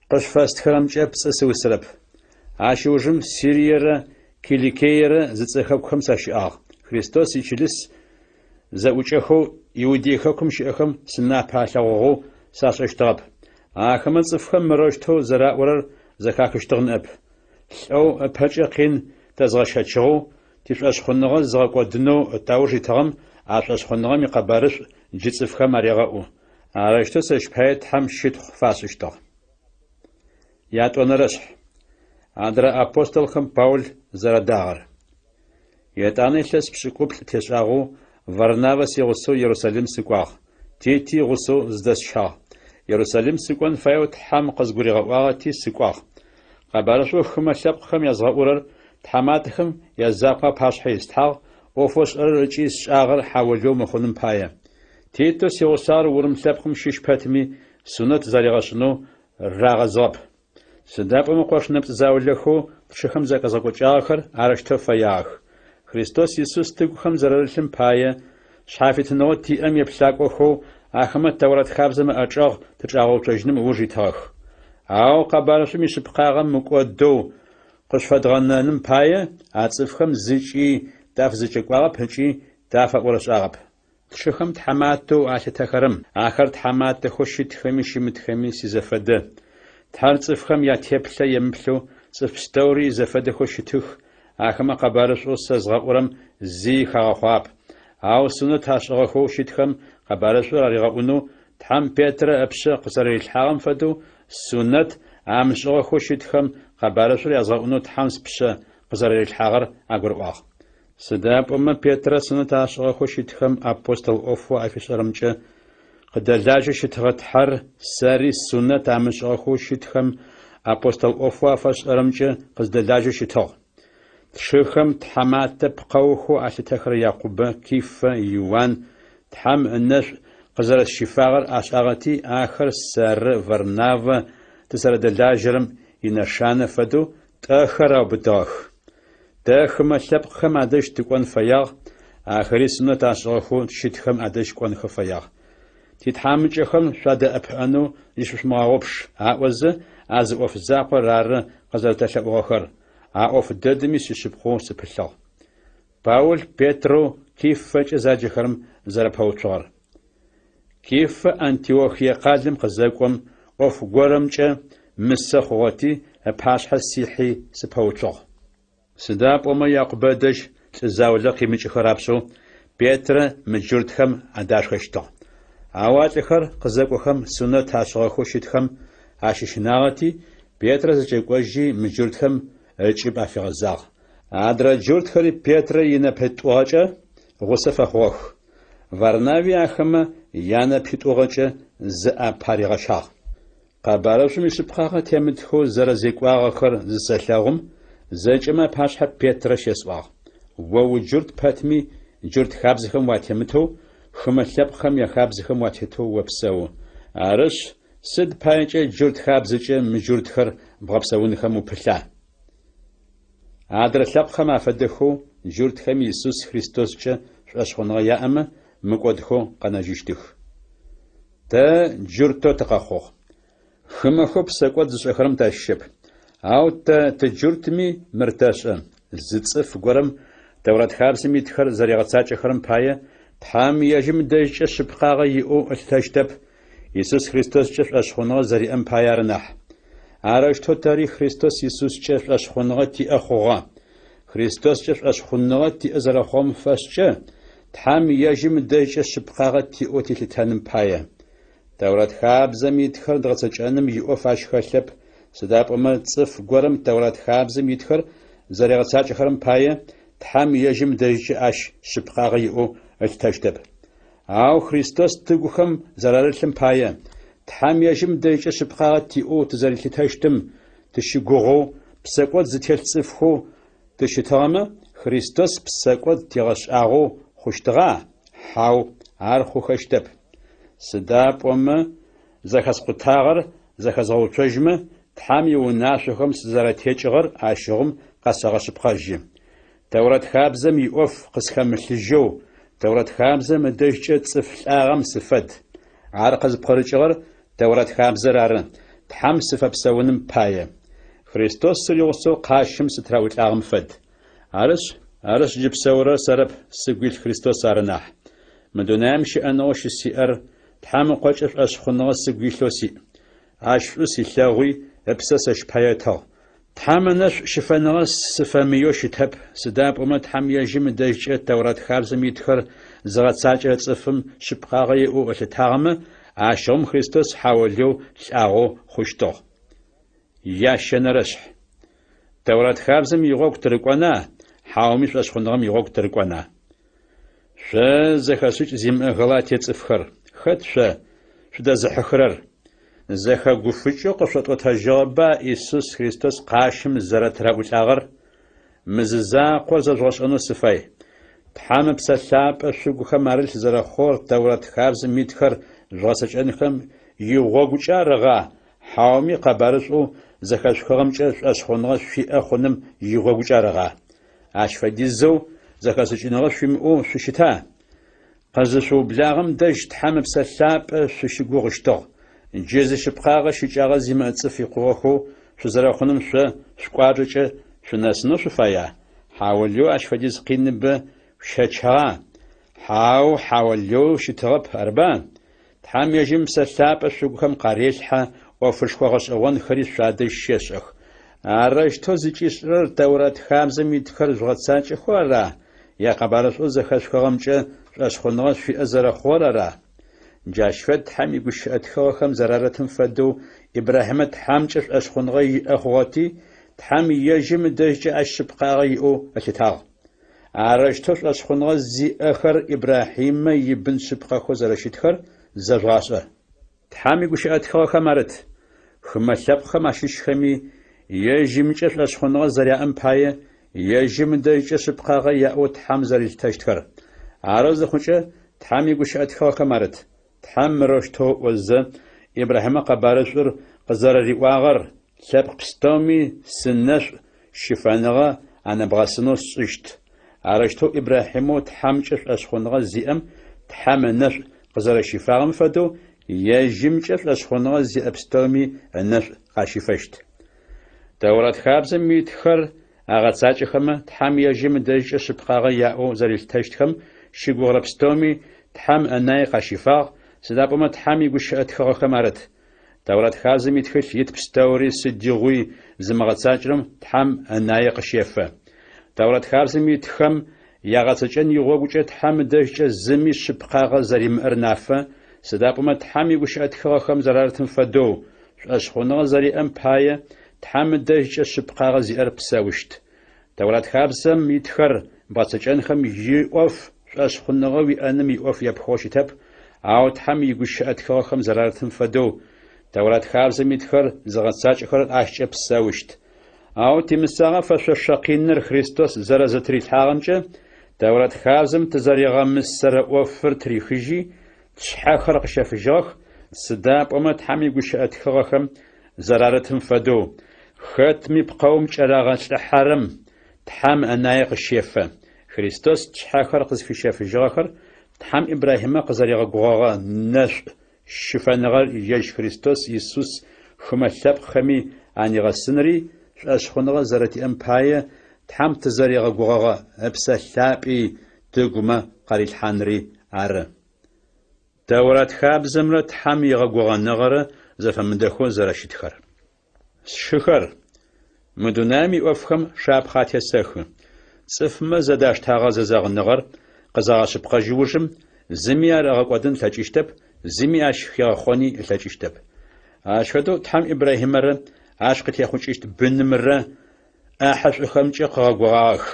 къышъуфэстхырэмкӏэ пцӏы сыусырэп. Ащ ыужым Сириерэ Киликиерэ зыцӏэ хэкухэм сащыӏагъ. Христос ичылыс зэӏукӏэхэу Иудей хэкум щыӏэхэм сынапэ алъэгъугъэу сашӏэщтыгъэп. Ахэмэ цӏыфхэм мырэущтэу зэраӏорэр зэхахыщтыгъ ныӏэп. Лӏэу ыпэкӏэ къин тэзгъэщэчыгъэу, тишӏошъхъуныгъэ зыгъэкӏодынэу тауж итыгъэм а шӏошъхъуныгъэм икъэбарышӏу джы цӏыфхэм арегъэӏу. Арэущтэу сэщ пае Тхьэм щытхъу фашӏыщтыгъ. Ятӏонэрэшъхь. Адрэ апостолхэм Паул зэрадагъэр. Етӏанэ илъэс пшӏыкӏуплӏ тешӏагъэу Варнавэ сигъусэу Ерусалим сыкӏуагъ, Тити гъусэу зыдэсщагъ. Ерусалим сыкӏон фаеу Тхьэм къызгуригъэӏуагъэти сыкӏуагъ. Къэбарышӏоу хымэ лъэпкъхэм язгъэӏурэр тхьаматэхэм язакъоу апашъхьэ ислъхьагъ, ӏофэу сшӏэрэр ыкӏи сшӏагъэр хьаулыеу мыхъуным пае. Титэу сигъусагъэр урым лъэпкъым щыщ пэтми, сунэт заригъэшӏынэу рагъэзыгъэп. Сыда пӏомэ къош нэпцӏ заулэхэу тшыхэм захэзгъэкӏокӏагъэхэр арэущтэу фэягъэх. Христос Исус тыгухэм зэрарылъым пае, шъхьафитыныгъэу тиӏэм еплъакӏохэу ахэмэ Тэурат хабзэм ыӏэчӏэгъ тычӏагъэуцожьыным ыуж итыгъэх. Ау къэбарышӏум ишъыпкъагъэ мыкӏодэу къышъуфэдгъэнэным пае, а цӏыфхэм зыкӏи тафызэкӏэкӏуагъэп ыкӏи тафэӏорышӏагъэп. Тшыхэм тхьаматэу алъытэхэрэм, ахэр тхьаматэхэу щытхэми щымытхэми сизэфэдэ. Тхьэр цӏыфхэм ятеплъэ емыплъэу цӏыф пстэури изэфэдэхэу щытых, ахэмэ къэбарышӏоу сэ згъэӏурэм зи хагъэхъуагъэп. Ау сунэт ашӏыгъэхэу щытхэм къэбарышӏур аригъэӏунэу Тхьэм Петрэ ыпшъэ къызэрэрилъхьагъэм фэдэу, сунэт амышӏыгъэхэу щытхэм къэбарышӏур язгъэӏунэу Тхьэм спшъэ къызэрэрилъхьагъэр агурыӏуагъ. Сыда пӏомэ Петрэ сунэт ашӏыгъэхэу щытхэм апостол ӏофэу афишӏэрэмкӏэ къыдэлажьэу щытыгъэ Тхьэр сэри сунэт амышӏыгъэхэу щытхэм апостол ӏофэу афэсшӏэрэмкӏэ къыздэлажьэу щытыгъ. Тшыхэм тхьаматэ пкъэухэу алъытэхэрэ Якъубэ, Кифэ, Иуан Тхьэм ынэшӏу къызэрэсщифагъэр ашӏагъэти, ахэр сэры Варнавэ тызэрэдэлажьэрэм инэшанэ фэдэу тӏэхэр аубытыгъэх. Тэ хымэ лъэпкъхэм адэжь тыкӏон фэягъ, ахэри сунэт ашӏыгъэхэу щытхэм адэжь кӏонхэ фэягъ. Титхьамыкӏэхэм шъуадэӏэпыӏэнэу зыщышъумыгъэгъупш, аӏозэ, а зы ӏоф закъор ары къызэрэтэлъэӏугъэхэр, а ӏоф дэдэми сишъыпкъэу сыпылъыгъ. Паул Петрэу Кифэкӏэ заджэхэрэм зэрапэуцугъэр. Кифэ Антиохие къалэм къызэкӏом, ӏоф горэмкӏэ мысэ хъугъэти, ыпашъхьэ сихьи сыпэуцугъ. Сыда пӏомэ Якъубэ ыдэжь лӏы заулэ къимыкӏыхэ рапшӏэу Петрэ мыджуртхэм адашхэщтыгъ. Ау а лӏыхэр къызэкӏохэм сунэт ашӏыгъэхэу щытхэм ащыщынагъэти, Петрэ зэкӏэкӏожьи мыджуртхэм ыкӏыб афигъэзагъ. Адрэ джуртхэри Петрэ инэпитӏугъэкӏэ гъусэ фэхъугъэх. Варнави ахэмэ янэпитӏугъэкӏэ зыӏэпаригъэщагъ. Къэбарышӏум ишъыпкъагъэ темытхэу зэрэзекӏуагъэхэр зысэлъэгъум, зэкӏэмэ апашъхьэ Петрэ щесӏуагъ, О уджурт пэтми, джурт хабзэхэм уатемытэу, хымэ лъэпкъхэм яхабзэхэм уатетэу опсэу. Арышъ, сыд паекӏэ джурт хабзэкӏэ мыджуртхэр бгъэпсэунхэм упылъа? Адрэ лъэпкъхэм афэдэхэу джуртхэми Исус Христоскӏэ шӏошъхъуныгъэ яӏэмэ, мыкӏодхэу къэнэжьыщтых. Тэ джуртэу тыкъэхъугъ. Хымэхэу псэкӏод зышӏэхэрэм тащыщэп. Ау тэ тыджуртми мыр тэшӏэ: зы цӏыф горэм Тэурат хабзэм итхэр зэригъэцакӏэхэрэм пае, Тхьэм ежьым ыдэжькӏэ шъыпкъагъэ иӏэу ылъытэщтэп, Исус Христоскӏэ шӏошъхъуныгъэ зэриӏэм пае ары нахь. Арэущтэу тэри Христос Исускӏэ шӏошъхъуныгъэ тиӏэ хъугъэ. Христоскӏэ шӏошъхъуныгъэ тиӏэ зэрэхъугъэм фэшӏкӏэ, Тхьэм ежьым ыдэжькӏэ шъыпкъагъэ тиӏэу тилъытэным пае. Тэурат хабзэм итхэр дгъэцэкӏэным иӏоф ащ хэлъэп, сыда пӏомэ цӏыф горэм Тэурат хабзэм итхэр зэригъэцакӏэхэрэм пае, Тхьэм ежьым ыдэжькӏэ ащ шъыпкъагъэ иӏэу ылъытэщтэп. Ау Христос тыгухэм зэрарылъым пае, Тхьэм ежьым ыдэжькӏэ шъыпкъагъэ тиӏэу тызэрилъытэщтым тыщыгугъэу, псэкӏод зытелъ цӏыфхэу тыщытыгъэмэ, Христос псэкӏод тигъэшӏагъэу хъущтыгъа? Хьау, ар хъухэщтэп. Сыда пӏомэ зэхэскъутагъэр зэхэзгъэуцожьмэ, Тхьэм иунашъохэм сызэрэтекӏыгъэр ащыгъум къэсэгъэшъыпкъэжьы. Тэурат хабзэм иӏоф къысхэмылъыжьэу, Тэурат хабзэм ыдэжькӏэ цӏыф лӏагъэм сыфэд. Ар къызпкъырыкӏыгъэр Тэурат хабзэр ары, Тхьэм сыфэпсэуным пае. Христос сыригъусэу къащым сытыраӏулӏагъэм фэд. Арышъ, арышъ джы псэурэр сэрэп, сыгу илъ Христос ары нахь. Мы дунаим щыӏэныгъэу щысиӏэр Тхьэм Ыкъокӏэ шӏошъхъуныгъэ сыгу илъэу сиӏ. Ащ шӏу силъэгъуи, ыпсэ сэщ пае ытыгъ. Тхьэм ынэшӏу щыфэныгъэ сыфэмыеу щытэп, сыда пӏомэ Тхьэм ежьым ыдэжькӏэ Тэурат хабзэм итхэр зыгъэцакӏэрэ цӏыфым шъыпкъагъэ иӏэу ылъытагъэмэ, ащыгъум Христос хьаолэу лӏагъэу хъущтыгъ. Ящэнэрэшъхь. Тэурат хабзэм игъогу тырыкӏона, хьауми шӏошъхъуныгъэм игъогу тырыкӏона? Шъо зэхэшӏыкӏ зимыӏэ Галатие цӏыфхэр, хэт шъо шъудэзыхьыхырэр? Зэхэгуфыкӏэу къышъотӏотэжьыгъэба Исус Христос къащым зэрэтыраӏулӏагъэр? Мы зы закъор зэжъугъэшӏэнэу сыфай. Тхьэм Ыпсэ Лъапӏэ шъугухэм арылъ зэрэхъугъэр Тэурат хабзэм итхэр жъугъэцэкӏэнхэм игъогукӏэ арыгъа, хьауми къэбарышӏоу зэхэшъухыгъэмкӏэ шӏошъхъуныгъэ шъуиӏэ хъуным игъогукӏэ арыгъа? Ащ фэдизэу зэхэшӏыкӏыныгъэ шъуимыӏэу шъущыта? Къызышъуублагъэм дэжь Тхьэм Ыпсэ Лъапӏэ шъущыгугъыщтыгъ. Джы зы шъыпкъагъэ щыкӏагъэ зимыӏэ цӏыф икъугъэхэу шъузэрэхъуным шъо шъукӏуачӏэкӏэ шъунэсынэу шъуфая? Хьаулыеу ащ фэдиз къиныбэ шъущэчыгъа? Хьау, хьаулыеу щытыгъэп, арыба? Тхьэм ежьым Ыпсэ Лъапӏэ шъугухэм къарелъхьэ, ӏофышхо гъэшӏэгъонхэри шъуадэжь щешӏэх. Арэущтэу зыкӏишӏырэр Тэурат хабзэм итхэр жъугъэцакӏэхэу ара е къэбарышӏоу зэхэшъухыгъэмкӏэ шӏошъхъуныгъэ шъуиӏэ зэрэхъугъэр ара? Джащ фэд Тхьэм игущыӏэ тхыгъэхэм зэрарытым фэдэу Ибрахьимэ Тхьэмкӏэ шӏошъхъуныгъэ иӏэ хъугъэти, Тхьэм ежьым ыдэжькӏэ ащ шъыпкъагъэ иӏэу ылъытагъ. Арэущтэу шӏошъхъуныгъэ зиӏэхэр Ибрахьимэ ибын шъыпкъэхэу зэрэщытхэр зэжъугъашӏэ. Тхьэм игущыӏэ тхыгъэхэм арыт: Хымэ лъэпкъхэм ащыщхэми, ежьымкӏэ шӏошъхъуныгъэ зэряӏэм пае, ежьым ыдэжькӏэ шъыпкъагъэ яӏэу Тхьэм зэрилъытэщтхэр. Арэу зыхъукӏэ, Тхьэм игущыӏэ тхыгъэхэм арыт: Тхьэм мырэущтэу ыӏозэ, Ибрахьимэ къэбарышӏур къызэрэриӏуагъэр, Лъэпкъ пстэуми сынэшӏу щыфэныгъэ анэбгъэсынэу сшӏыщт. Арэущтэу Ибрахьимэу Тхьэмкӏэ шӏошъхъуныгъэ зиӏэм Тхьэм ынэшӏу къызэрэщифагъэм фэдэу, ежьымкӏэ шӏошъхъуныгъэ зиӏэ пстэуми ынэшӏу къащифэщт. Тэурат хабзэм итхэр агъэцакӏэхэмэ, Тхьэм ежьым ыдэжькӏэ шъыпкъагъэ яӏэу зэрилъытэщтхэм щыгугъырэ пстэуми Тхьэм ынае къащифагъ, сыда пӏомэ Тхьэм игущыӏэ тхыгъэхэм арыт: Тэурат хабзэм итхылъ ит пстэури сыдигъуи зымыгъэцакӏэрэм Тхьэм ынае къыщефэ. Тэурат хабзэм итхэм ягъэцэкӏэн игъогукӏэ Тхьэм ыдэжькӏэ зыми шъыпкъагъэ зэримыӏэр нафэ, сыда пӏомэ Тхьэм игущыӏэ тхыгъэхэм зэрарытым фэдэу, шӏошъхъуныгъэ зэриӏэм пае Тхьэм ыдэжькӏэ шъыпкъагъэ зиӏэр псэущт. Тэурат хабзэм итхэр бгъэцэкӏэнхэм иӏоф шӏошъхъуныгъэ уиӏэным иӏоф епхыгъэу щытэп, ау Тхьэм игущыӏэ тхыгъэхэм зэрарытым фэдэу, Тэурат хабзэм итхэр зыгъэцакӏэхэрэр ащкӏэ псэущт. Ау тимысагъэ фэшъошэ къиныр Христос зэрэзытырилъхьагъэмкӏэ Тэурат хабзэм тызэригъэмысэрэ ӏофыр тырихыжьи, тшъхьэхэр къыщэфыжьыгъэх, сыда пӏомэ Тхьэм игущыӏэ тхыгъэхэм зэрарытым фэдэу, хэтми пкъэум кӏэрагъэлӏыхьэрэм Тхьэм ынае къыщефэ. Христос тшъхьэхэр къызфищэфыжьыгъэхэр Тхьэм Ибрахьимэ къызэригъэгугъэгъэ нэшӏу щыфэныгъэр ежь Христос Исус хымэ лъэпкъхэми анигъэсынри, шӏошъхъуныгъэ зэрэтиӏэм пае Тхьэм тызэригъэгугъэгъэ Ыпсэ Лъапӏи тыгумэ къарилъхьанри ары. Тэурат хабзэмрэ Тхьэм игъэгугъэныгъэрэ зэфэмыдэхэу зэрэщытхэр. Сшыхэр, мы дунаим иӏофхэм шапхъэ атесэхы. Цӏыфмэ зэдаштагъэ зэзэгъыныгъэр къызагъэшъыпкъэжьы ужым, зыми ар ыгъэкӏодын ылъэкӏыщтэп, зыми ащ хигъэхъони ылъэкӏыщтэп. Ащ фэдэу Тхьэм Ибрахьимэрэ ащ къытехъукӏыщт бынымрэ ӏахьышӏухэмкӏэ къыгъэгугъагъэх.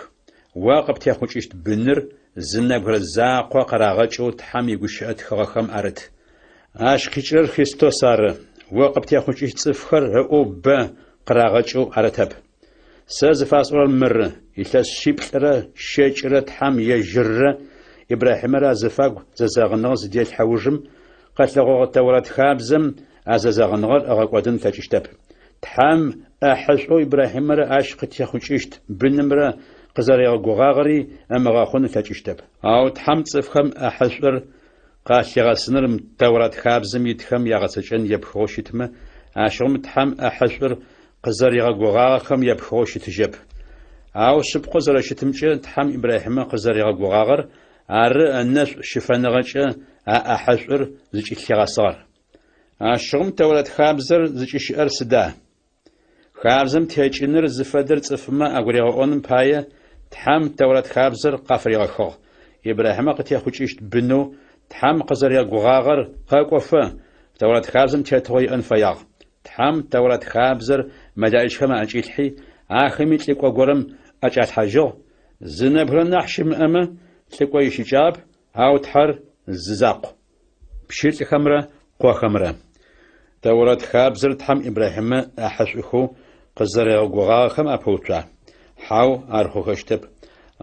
О къыптехъукӏыщт быныр зы нэбгырэ закъо къырагъэкӏэу Тхьэм игущыӏэ тхыгъэхэм арыт. Ащ къикӏырэр Христос ары. О къыптехъукӏыщт цӏыфхэр ыӏоу бэ къырагъэкӏэу арытэп. Сэ зыфасӏорэр мыры, илъэс шъиплӏырэ щэкӏырэ Тхьэм ежьыррэ Ибрахьимэрэ азыфагу зэзэгъыныгъэ зыделъхьэ ужым къэлъэгъогъэ Тэурат хабзэм а зэзэгъыныгъэр ыгъэкӏодын ылъэкӏыщтэп. Тхьэм ӏэхьышӏоу Ибрахьимэрэ ащ къытехъукӏыщт бынымрэ къызэригъэгугъагъэри ымыгъэхъун ылъэкӏыщтэп. Ау Тхьэм цӏыфхэм ӏэхьышӏур къалъигъэсыныр Тэурат хабзэм итхэм ягъэцэкӏэн епхыгъэу щытмэ, ащыгъум Тхьэм ӏэхьышӏур къызэригъэгугъагъэхэм епхыгъэу щытыжьэп. Ау шъыпкъэу зэрэщытымкӏэ, Тхьэм Ибрахьимэ къызэригъэгугъагъэр ары ынэшӏу щыфэныгъэкӏэ а ӏэхьышӏур зыкӏылъигъэсыгъэр. Ащыгъум Тэурат хабзэр зыкӏыщыӏэр сыда? Хабзэм текӏыныр зыфэдэр цӏыфмэ агуригъэӏоным пае Тхьэм Тэурат хабзэр къафыригъэхыгъ. Ибрахьимэ къытехъукӏыщт бынэу Тхьэм къызэригъэгугъагъэр къэкӏофэ, Тэурат хабзэм тетыгъо иӏэн фэягъ. Тхьэм Тэурат хабзэр мэлэӏичхэм аӏэкӏилъхьи, ахэми лӏыкӏо горэм ӏэкӏалъхьажьыгъ. Зы нэбгырэ нахь щымыӏэмэ, лӏыкӏо ищыкӏагъэп, ау Тхьэр зы закъу. Пщылӏхэмрэ къохэмрэ. Тэурат хабзэр Тхьэм Ибрахьимэ ӏахьышӏухэу къызэригъэгугъагъэхэм апэуцуа? Хьау, ар хъухэщтэп.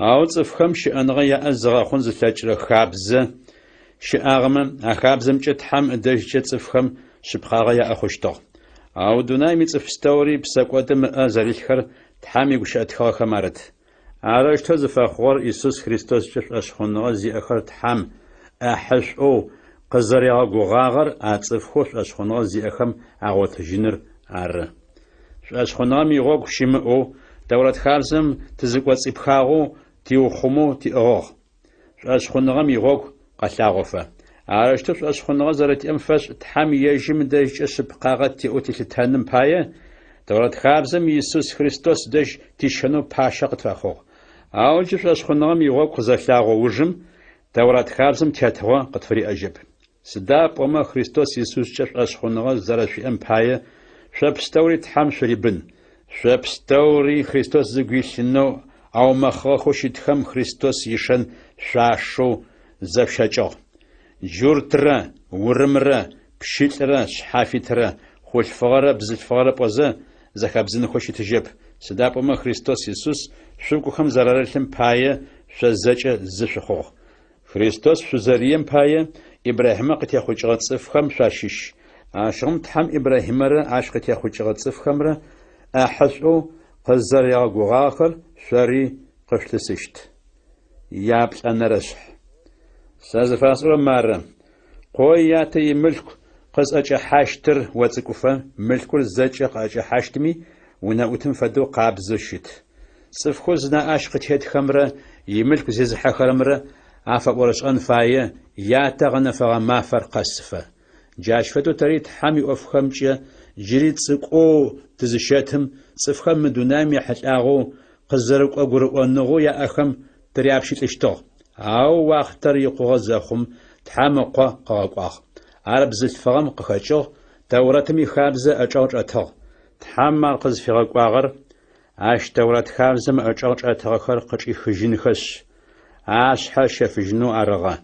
Ау цӏыфхэм щыӏэныгъэ яӏэ зыгъэхъун зылъэкӏырэ хабзэ щыӏагъэмэ, а хабзэмкӏэ Тхьэм ыдэжькӏэ цӏыфхэм шъыпкъагъэ яӏэ хъущтыгъ. Ау дунаим ицӏыф пстэури псэкӏодым ыӏэ зэрилъхэр Тхьэм игущыӏэ тхыгъэхэм арыт. Арэущтэу зыфэхъугъэр Исус Христоскӏэ шӏошъхъуныгъэ зиӏэхэр Тхьэм ӏэхьышӏоу къызэригъэгугъагъэр а цӏыфхэу шӏошъхъуныгъэ зиӏэхэм агъотыжьыныр ары. Шӏошъхъуныгъэм игъогу щымыӏэу, Тэурат хабзэм тызыкӏоцӏипхагъэу тиухъумэу тиӏыгъыгъ. Шӏошъхъуныгъэм игъогу къэлъагъофэ. Арэущтэу шӏошъхъуныгъэ зэрэтиӏэм фэшӏ Тхьэм ежьым ыдэжькӏэ шъыпкъагъэ тиӏэу тилъытэным пае, Тэурат хабзэм Исус Христос дэжь тищэнэу пащэ къытфэхъугъ. Ау джы шӏошъхъуныгъэм игъогу къызэлъагъо ужым, Тэурат хабзэм тетыгъо къытфыриӏэжьэп. Сыда пӏомэ Христос Исускӏэ шӏошъхъуныгъэ зэрэшъуиӏэм пае, шъо пстэури Тхьэм шъурибын. Шъо пстэури Христос зыгу илъынэу аумэхъыгъэхэу щытхэм Христос ишэн шъуашэу зэшъущэкӏыгъ. Джуртрэ, урымрэ, пщылӏрэ, шъхьафитрэ, хъулъфыгъэрэ бзылъфыгъэрэ пӏозэ, зэхэбдзынхэу щытыжьэп, сыда пӏомэ Христос Исус шъугухэм зэрарылъым пае шъо зэкӏэ зы шъухъугъ. Христос шъузэрием пае Ибрахьимэ къытехъукӏыгъэ цӏыфхэм шъуащыщ. Ащыгъум Тхьэм Ибрахьимэрэ ащ къытехъукӏыгъэ цӏыфхэмрэ ӏахьышӏоу къызэригъэгугъагъэхэр шъори къышъулъысыщт. Яплӏэнэрэ шъхь. Сэ зыфасӏорэр мары, къо ятэ имылъку къызӏэкӏэхьащтыр оцӏыкӏуфэ, мылъкур зэкӏэ къыӏэкӏэхьащтми, унэӏутым фэдэу къабзэу щыт. Цӏыфхэу зынаӏэ ащ къытетхэмрэ имылъку зезыхьэхэрэмрэ афэӏорышӏэн фае ятэ гъэнэфэгъэ мафэр къэсыфэ. Джащ фэдэу тэри Тхьэм иӏофхэмкӏэ джыри цӏыкӏоу тызыщэтым, цӏыфхэм мы дунаим ехьылӏагъэу къызэрыкӏо гурыӏоныгъэу яӏэхэм тыряпщылӏыщтыгъ. Ау уахътэр икъугъэ зэхъум, Тхьэм Ыкъо къыгъэкӏуагъ. Ар бзылъфыгъэм къыхэкӏыгъ, Тэурэтым ихабзэ ыӏэчӏэгъ чӏэтыгъ. Тхьэм ар къызфигъэкӏуагъэр Ащ Тэурат хабзэм ыӏэчӏэгъ чӏэтыгъэхэр къычӏихыжьынхэшъ, ашъхьэ ыщэфыжьынэу арыгъэ,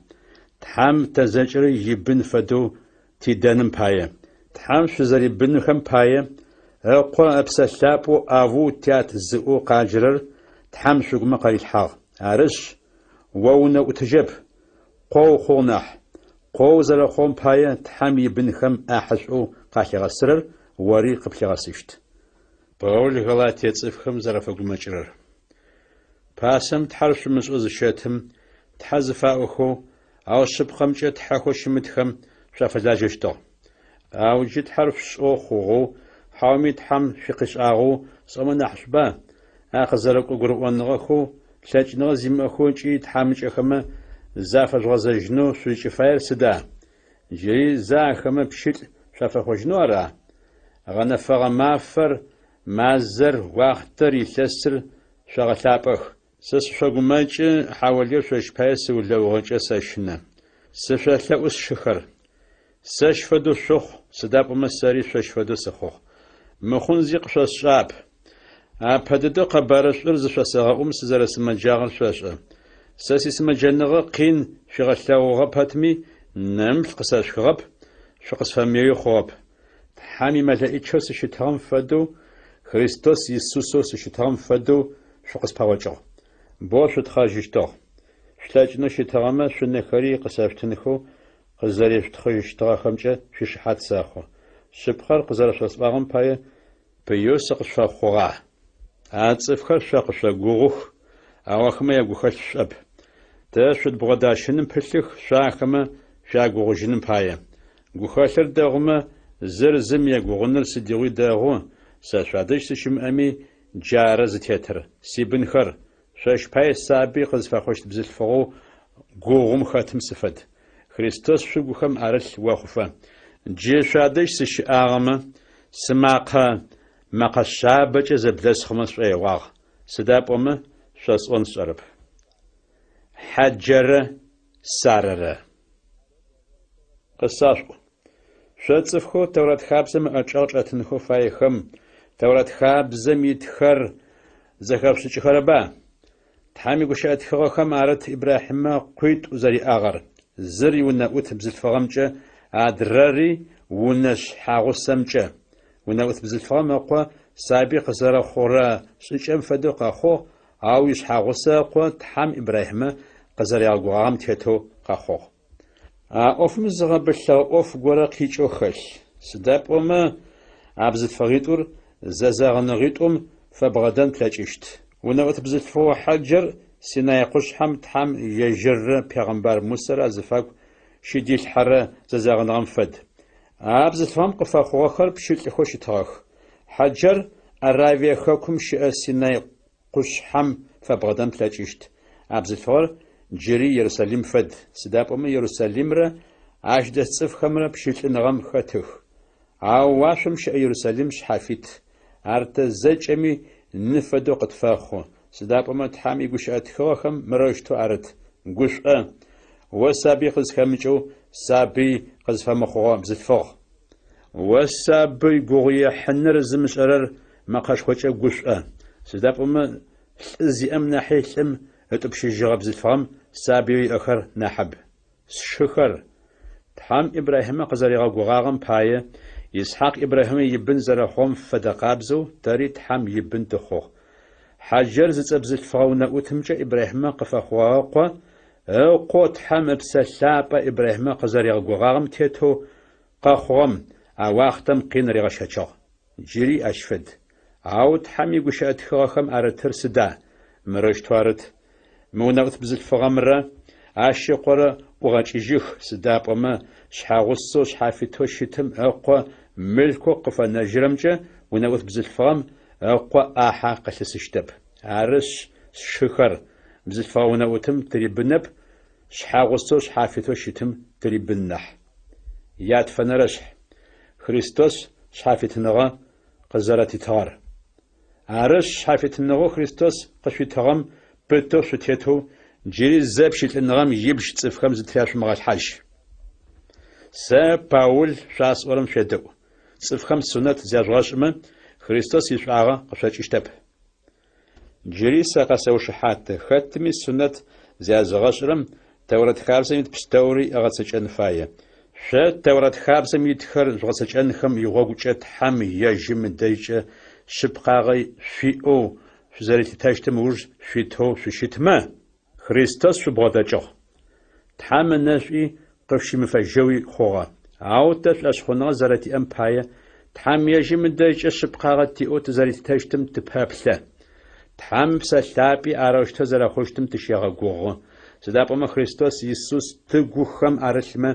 Тхьэм тэ зэкӏэри ибын фэдэу тидэным пае. Тхьэм шъузэрибынхэм пае, Ыкъо Ыпсэ Лъапӏэу Авву Тят зыӏоу къаджэрэр Тхьэм шъугумэ къарилъхьагъ. Арышъ, о унэӏутыжьэп, къо ухъугъ нахь. Къо узэрэхъугъэм пае Тхьэм ибынхэм ӏахьышӏоу къалъигъэсырэр ори къыплъигъэсыщт. Паул Галатие цӏыфхэм зэрафэгумэкӏырэр. Пасэм Тхьэр шъумышӏэу зыщэтым, тхьэ зыфаӏохэу, ау шъыпкъэмкӏэ тхьэхэу щымытхэм шъуафэлажьэщтыгъ. Ау джы Тхьэр шъушӏэу хъугъэу, хьауми Тхьэм шъукъишӏагъэу сӏомэ нахьышӏуба, а къызэрыкӏо гурыӏоныгъэхэу, лъэкӏыныгъэ зимыӏэхэу ыкӏи тхьамыкӏэхэмэ зафэжъугъэзэжьынэу шъузкӏыфаер сыда? Джыри зэ ахэмэ пщылӏ шъуафэхъужьынэу ара? Гъэнэфэгъэ мафэр, мазэр, уахътэр, илъэсыр шъогъэлъапӏэх. Сэ сышъогумэкӏы, хьаолыеу шъощ пае сыулэугъэкӏэ сэщынэ. Сышъолъэӏу, сшыхэр, сэщ фэдэу шъухъу, сыда пӏомэ сэри шъощ фэдэу сыхъугъ. Мыхъун зи къышъосшӏагъэп. Апэ дэдэу къэбарышӏур зышъосэгъэӏум сызэрэсымэджагъэр шъошӏэ. Сэ сисымэджэныгъэ къин шъуигъэлъэгъугъэ пэтми, нэмыплъ къысэшъухыгъэп, шъукъысфэмыеуи хъугъэп. Тхьэм имэлэӏичэу сыщытыгъэм фэдэу, Христос Исусэу сыщытыгъэм фэдэу шъукъыспэгъокӏыгъ. Боу шъутхъэжьыщтыгъ. Шъулъэкӏынэу щытыгъэмэ, шъунэхэри къысэшъутынхэу къызэрешъутхъыжьыщтыгъэхэмкӏэ шъуишыхьат сэхъу. Шъыпкъэр къызэрэшъосӏуагъэм пае пыеу сыкъышъуфэхъугъа? А цӏыфхэр шъо къышъогугъух, ау ахэмэ ягухэлъ шӏоп. Тэ шъудбгъодащыным пылъых шъо ахэмэ шъуягугъужьыным пае. Гухэлъыр дэгъумэ, зыр зым егугъуныр сыдигъуи дэгъу, сэ шъуадэжь сыщымыӏэми, джары зытетыр. Сибынхэр, шъощ пае сабый къызфэхъущт бзылъфыгъэу гугъум хэтым сыфэд. Христос шъугухэм арылъ охъуфэ. Джы шъуадэжь сыщыӏагъэмэ, сымакъэ мэкъэ шъабэкӏэ зэблэсхъумэ сшӏоигъуагъ, сыда пӏомэ шъосӏон сшӏэрэп. Хьаджэрэ Сарэрэ. Къысашъуӏу. Шъо цӏыфхэу Тэурат хабзэм ыӏэчӏэгъ чӏэтынхэу фаехэм, Тэурат хабзэм итхэр зэхэшъушӏыкӏыхэрэба? Тхьэм игущыӏэ тхыгъэхэм арыт Ибрахьимэ къуитӏу зэриӏагъэр, зыр иунэӏут бзылъфыгъэмкӏэ, адрэри унэ шъхьагъусэмкӏэ. Унэӏут бзылъфыгъэм ыкъо сабый къызэрэхъурэ шӏыкӏэм фэдэу къэхъугъ, ау ишъхьагъусэ ыкъо Тхьэм Ибрахьимэ къызэригъэгугъагъэм тетэу къэхъугъ. А ӏофым зыгъэбылъыгъэ ӏоф горэ къикӏэу хэлъ, сыда пӏомэ а бзылъфыгъитӏур зэзэгъыныгъитӏум фэбгъэдэн плъэкӏыщт. Унэӏут бзылъфыгъэу Хьэджэр Синай къушъхьэм Тхьэм ежьыррэ пегъэмбар Мусэрэ азыфагу щыдилъхьэрэ зэзэгъыныгъэм фэд. А бзылъфыгъэм къыфэхъугъэхэр пщылӏхэу щытыгъэх. Хьэджэр Аравие хэкум щыӏэ Синай къушъхьэм фэбгъэдэн плъэкӏыщт. А бзылъфыгъэр джыри Ерусалим фэд, сыда пӏомэ Ерусалимрэ ащ дэс цӏыфхэмрэ пщылӏыныгъэм хэтых. Ау уашъом щыӏэ Ерусалим шъхьафит, ар тэ зэкӏэми ны фэдэу къытфэхъу, сыда пӏомэ Тхьэм игущыӏэ тхыгъэхэм мырэущтэу арыт, Гушӏо, о сабый къызхэмыкӏэу сабый къызфэмыхъугъэ бзылъфыгъ! О сабый гугъуехьыныр зымышӏэрэр мэкъэшхокӏэ гушӏо, сыда пӏомэ лӏы зиӏэм нахьи лӏым ытӏупщыжьыгъэ бзылъфыгъэм сабыеу иӏэхэр нахьыб. Сшыхэр, Тхьэм Ибрахьимэ къызэригъэгугъагъэм пае, Исхьакъ Ибрахьимэ ибын зэрэхъугъэм фэдэ къабзэу тэри Тхьэм ибын тыхъугъ. Хьаджэр зыцӏэ бзылъфыгъэ унэӏутымкӏэ Ибрахьимэ къыфэхъугъэгъэ къо Ыкъоу Тхьэм Ыпсэ Лъапӏэ Ибрахьимэ къызэригъэгугъагъэм тетэу къэхъугъэм а уахътэм къин ригъэщэчыгъ. Джыри ащ фэд. Ау Тхьэм игущыӏэ тхыгъэхэм арытыр сыда? Мырэущтэу арыт, Мы унэӏут бзылъфыгъэмрэ ащ ыкъорэ ӏугъэкӏыжьых, сыда пӏомэ шъхьэгъусэу шъхьафитэу щытым ыкъо мылъкоу къыфэнэжьырэмкӏэ унэӏут бзылъфыгъэм ыкъо ӏахьэ къылъысыщтэп. Арышъ, сшыхэр, бзылъфыгъэ унэӏутым тырибынэп, шъхьэгъусэу шъхьафитэу щытым тырибын нахь. Ятфэнэрэшъхь. Христос шъхьафитыныгъэ къызэрэтитыгъэр. Арышъ, шъхьафитыныгъэу Христос къышъуитыгъэм пытэу шъутетэу джыри зэ пщылӏыныгъэм ибжь цӏыфхэм зытряшъумыгъэлъхьажь. Сэ, Паул, шъуасӏорэм шъуедэӏу. Цӏыфхэм сунэт зяжъугъэшӏымэ, Христос ишӏуагъэ къышъокӏыщтэп. Джыри сэ къэсэушыхьаты, хэтми сунэт зязыгъэшӏырэм Тэурэт хабзэм ит пстэури ыгъэцэкӏэн фае. Шъо Тэурэт хабзэм итхэр жъугъэцэкӏэнхэм игъогукӏэ Тхьэм ежьым ыдэжькӏэ шъыпкъагъэ шъуиӏэу шъузэрилъытэщтым ыуж шъуитэу шъущытмэ, Христос шъубгъодэкӏыгъ. Тхьэм ынэшӏуи къышъущимыфэжьэуи хъугъэ. Ау тэ шӏошъхъуныгъэ зэрэтиӏэм пае, Тхьэм ежьым ыдэжькӏэ шъыпкъагъэ тиӏэу тызэрилъытэщтым тыпэплъэ. Тхьэм Ыпсэ Лъапӏи арэущтэу зэрэхъущтым тыщегъэгугъы, сыда пӏомэ Христос Исус тыгухэм арылъмэ,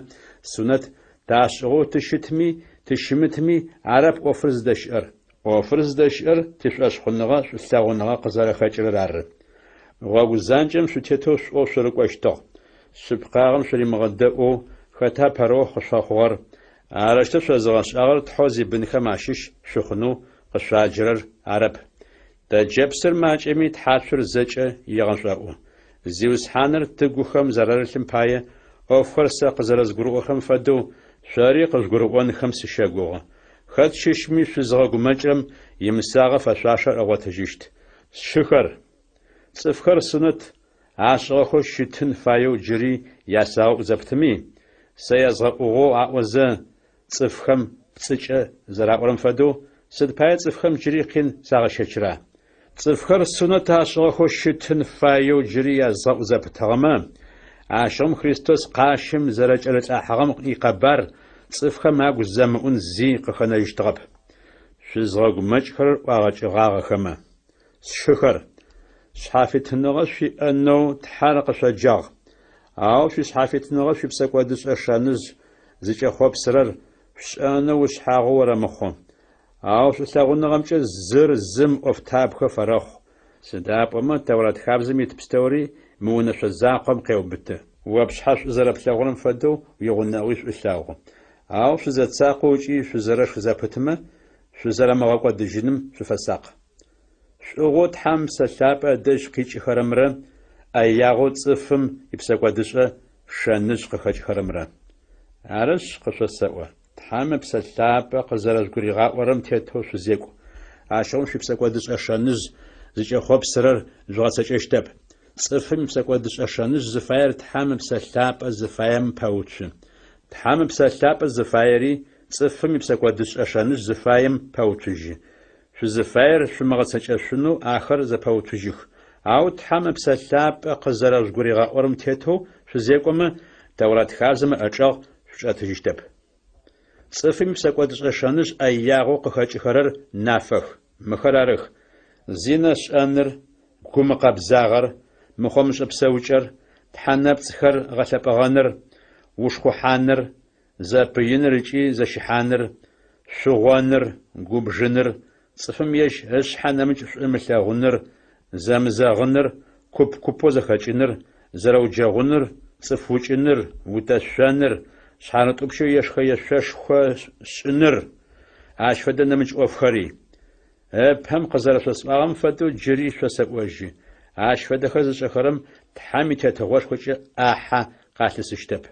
сунэт ташӏыгъэу тыщытми тыщымытми арэп ӏофыр зыдэщыӏэр. ӏофыр зыдэщыӏэр тишӏошъхъуныгъэ шӏулъэгъуныгъэ къызэрэхэкӏырэр ары. Гъогу занкӏэм шъутетэу шӏоу шъурыкӏощтыгъ. Шъыпкъагъэм шъуримыгъэдэӏоу хэта пэрыохъу къышъуфэхъугъэр? Арэущтэу шъозыгъэшӏагъэр Тхьэу зибынхэм ащыщ шъухъунэу къышъуаджэрэр арэп. Тэджэпсыр макӏэми, тхьацур зэкӏэ егъэшӏоӏу. Зиусхьаныр тыгухэм зэрарылъым пае, ӏофхэр сэ къызэрэзгурыӏохэрэм фэдэу, шъори къыжъугурыӏонхэм сыщэгугъы. Хэт щыщми шъузыгъэгумэкӏырэм имысагъэ фэшъуашэр ыгъотыжьыщт. Сшыхэр! Цӏыфхэр сунэт ашӏыгъэхэу щытын фаеу джыри ясагъэӏу зэпытми, сэ язгъэӏугъэу аӏозэ, цӏыфхэм пцӏыкӏэ зэраӏорэм фэдэу, сыд пае цӏыфхэм джыри къин сагъэщэчыра? Цӏыфхэр сунэт ашӏыгъэхэу щытын фаеу джыри язгъэӏу зэпытыгъэмэ, ащыгъум Христос къащым зэрэкӏэрылӏахьыгъэм икъэбар цӏыфхэм агу зэмыӏун зи къыхэнэжьыщтыгъэп. Шъузгъэгумэкӏхэрэр ӏуагъэкӏыгъагъэхэмэ. Сшыхэр, шъхьафитыныгъэ шъуиӏэнэу Тхьэр къышъоджагъ. Ау шъуишъхьафитыныгъэ шъуипсэкӏодышӏэ шэныжъ зыкӏэхъопсырэр шъушӏэнэу ушъхьагъоу орэмыхъу. Ау шӏулъэгъуныгъэмкӏэ зыр зым ӏофтабгэ фэрэхъу, сыда пӏомэ Тэурат хабзэм ит пстэури мы унэшъо закъом къеубыты. О пшъхьэ шӏу зэрэплъэгъурэм фэдэу уигъунэгъуи шӏу лъэгъу. Ау шъузэцакъэу ыкӏи шъузэрэшх зэпытмэ, шъузэрэмыгъэкӏодыжьыным шъуфэсакъ. Шӏугъэу Тхьэм Псэ Лъапӏэ ыдэжь къикӏыхэрэмрэ ӏэягъэу цӏыфым ипсэкӏодышӏэ шэныжъ къыхэкӏхэрэмрэ. Арышъ, къышъосэӏо, Тхьэм Ыпсэ Лъапӏэ къызэрэжъугуригъаӏорэм тетэу шъузекӏу, ащыгъум шъуипсэкӏодышӏэ шэныжъ зыкӏэхъопсырэр жъугъэцэкӏэщтэп. Цӏыфым ипсэкӏодышӏэ шэныжъ зыфаер Тхьэм Ыпсэ Лъапӏэ зыфаем пэуцу. Тхьэм Ыпсэ Лъапӏэ зыфаери цӏыфым ипсэкӏодышӏэ шэныжъ зыфаем пэуцужьы. Шъузыфаер шъумыгъэцэкӏэшъунэу ахэр зэпэуцужьых. Ау Тхьэм Ыпсэ Лъапӏэ къызэрэжъугуригъаӏорэм тетэу шъузекӏомэ, Тэурат хабзэм ыӏэчӏэгъ шъучӏэтыжьыщтэп. Цӏыфым ипсэкӏодышӏэ шэныжъ ӏэягъэу къыхэкӏыхэрэр нафэх. Мыхэр арых, зинэ шӏэныр, гумыкъэбзагъэр, мыхъомышӏэ псэукӏэр, тхьэ нэпцӏхэр гъэлъэпӏэгъэныр, ушхъухьаныр, зэпыиныр ыкӏи зэщыхьаныр, шъугъоныр, губжыныр, цӏыфым ежь ышъхьэ нэмыкӏ шӏу ымылъэгъуныр, зэмызэгъыныр, куп-купэу зэхэкӏыныр, зэрэуджэгъуныр, цӏыф укӏыныр, утэшъоныр, шъхьарытӏупщэу ешхэ-ешъошхо шӏыныр, ащ фэдэ нэмыкӏ ӏофхэри. Ыпэм къызэрэшъосӏуагъэм фэдэу джыри шъосэӏожьы, ащ фэдэхэр зышӏэхэрэм Тхьэм и Тетыгъошхокӏэ ӏахьэ къалъысыщтэп.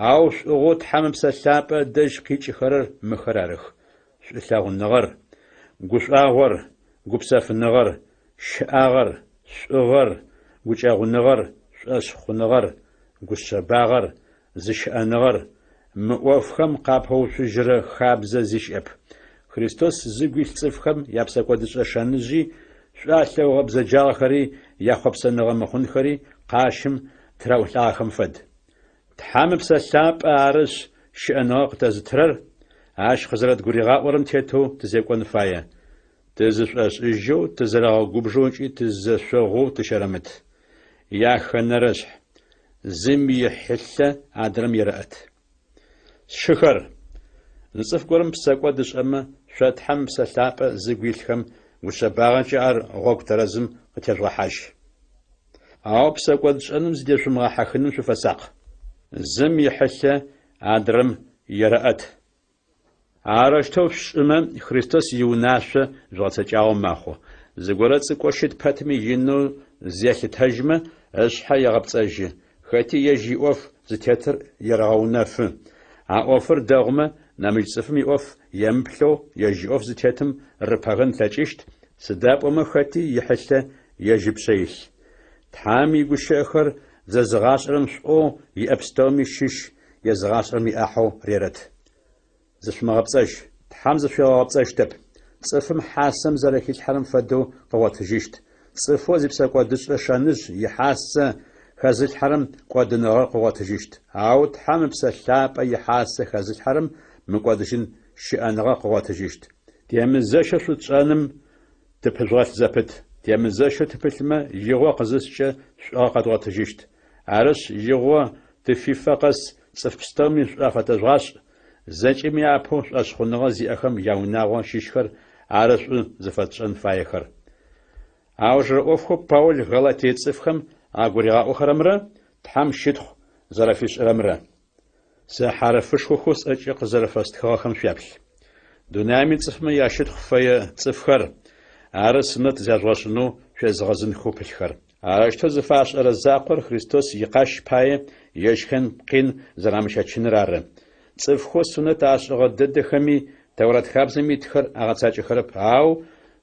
Ау шӏугъэу Тхьэм Ыпсэ Лъапӏэ ыдэжь къикӏыхэрэр мыхэр арых, шӏулъэгъуныгъэр, гушӏуагъор, гупсэфыныгъэр, щыӏагъэр, шӏугъэр, гукӏэгъуныгъэр, шӏошъхъуныгъэр, гушъэбагъэр, зыщыӏэныгъэр, мы ӏофхэм къапэуцужьырэ хабзэ зи щыӏэп. Христос зыгу илъ цӏыфхэм япсэкӏодышӏэ шэныжъи, шӏу алъэгъугъэ бзэджагъэхэри, яхъопсэныгъэ мыхъунхэри къащым тыраӏулӏагъэхэм фэд. Тхьэм Ыпсэ Лъапӏэ арышъ щыӏэныгъэ къытэзытырэр, ащ къызэрэдгуригъаӏорэм тетэу тызекӏон фае. Тызышӏошӏыжьэу, тызэрэгъэгубжэу ыкӏи тызэшъогъоу тыщэрэмыт. Яхэнэрэшъхь, зым ихьылъэ адрэм ерэӏэт. Сшыхэр, зы цӏыф горэм псэкӏод ышӏэмэ, шъо Тхьэм Ыпсэ Лъапӏэ зыгу илъхэм гушъэбагъэкӏэ ар гъогу тэрэзым къытежъугъэхьажь. Ау псэкӏодшӏэным зыдешъумыгъэхьыхыным шъуфэсакъ. Зым ихьылъэ адрэм ерэӏэт. Арэущтэу шъушӏымэ, Христос иунашъо жъугъэцэкӏагъэу мэхъу. Зыгорэ цӏыкӏоу щыт пэтми инэу зелъытэжьмэ, ышъхьэ егъэпцӏэжьы. Хэти ежь иӏоф зытетыр ерэгъэунэфы. А ӏофыр дэгъумэ, нэмыкӏ цӏыфым иӏоф емыплъэу ежь иӏоф зытетым рыпэгэн ылъэкӏыщт, сыда пӏомэ хэти ихьылъэ ежь ыпшъэ илъ. Тхьэм игущыӏэхэр зэзыгъашӏэрэм шӏоу иӏэ пстэуми щыщ езыгъашӏэрэм иӏахьэу рерэт. Зышъумыгъэпцӏэжь, Тхьэм зышъуигъэгъэпцӏэщтэп. Цӏыфым хьасэм зэрэхилъхьэрэм фэдэу къыгъотыжьыщт. Цӏыфэу зипсэкӏодышӏэ шэныжъ ихьасэ хэзылъхьэрэм кӏодыныгъэр къыгъотыжьыщт. Ау Тхьэм Ыпсэ Лъапӏэ ихьасэ хэзылъхьэрэм мыкӏодыжьын щыӏэныгъэ къыгъотыжьыщт. Темызэщэу шӏу тшӏэным тыпыжъугъэлъ зэпыт. Темызэщэу тыпылъмэ, игъо къызыскӏэ шӏугъэ къэдгъотыжьыщт. Арышъ, игъо тыфифэ къэс цӏыф пстэуми шӏу афэтэжъугъашӏ, зэкӏэми апэу шӏошъхъуныгъэ зиӏэхэм яунагъо щыщхэр ары шӏу зыфэтшӏэн фаехэр. Аужырэ ӏофхэу Паул Галатие цӏыфхэм агуригъаӏохэрэмрэ Тхьэм щытхъу зэрэфишӏырэмрэ. Сэ хьарыфышхохэу сӏэкӏэ къызэрэфэстхыгъэхэм шъуяплъ. Дунаим ицӏыфмэ ящытхъу фэе цӏыфхэр ары сунэт зяжъугъэшӏынэу шъуезыгъэзынхэу пылъхэр. Арэущтэу зыфашӏэрэ закъор Христос икъащ пае ежьхэм къин зэрамыщэчыныр ары. Цӏыфхэу сунэт ашӏыгъэ дэдэхэми Тэурат хабзэм итхэр агъэцакӏэхэрэп, ау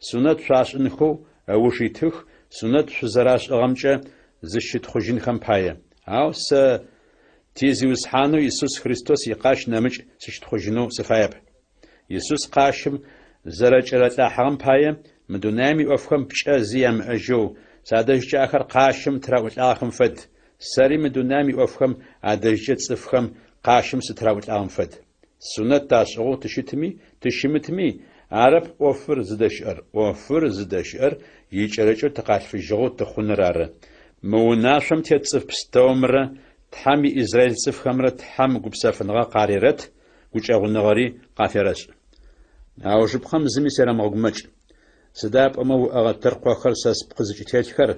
сунэт шъуашӏынхэу ыуж итых, сунэт шъузэрашӏыгъэмкӏэ зыщытхъужьынхэм пае. Ау сэ ти Зиусхьанэу Исус Христос икъащ нэмыкӏ сыщытхъужьынэу сыфаеп. Исус къащым зэрэкӏэралӏахьыгъэм пае, мы дунаим иӏофхэм пкӏэ зи ямыӏэжьэу, садэжькӏэ ахэр къащым тыраӏулӏагъэхэм фэд, сэри мы дунаим иӏофхэм адэжькӏэ цӏыфхэм къащым сытыраӏулӏагъэм фэд. Сунэт ташӏыгъэу тыщытми, тыщымытми, арэп ӏофыр зыдэщыӏэр, ӏофыр зыдэщыӏэр икӏэрыкӏэу тыкъалъфыжьыгъэу тыхъуныр ары. Мы унашъом тет цӏыф пстэумрэ Тхьэм иизраил цӏыфхэмрэ Тхьэм гупсэфыныгъэ къарерэт, гукӏэгъуныгъэри къаферэшӏ. Аужыпкъэм зыми серэмыгъэгумэкӏ. Сыда пӏомэ уӏэгъэ тыркъохэр сэ спкъы зыкӏытелъхэр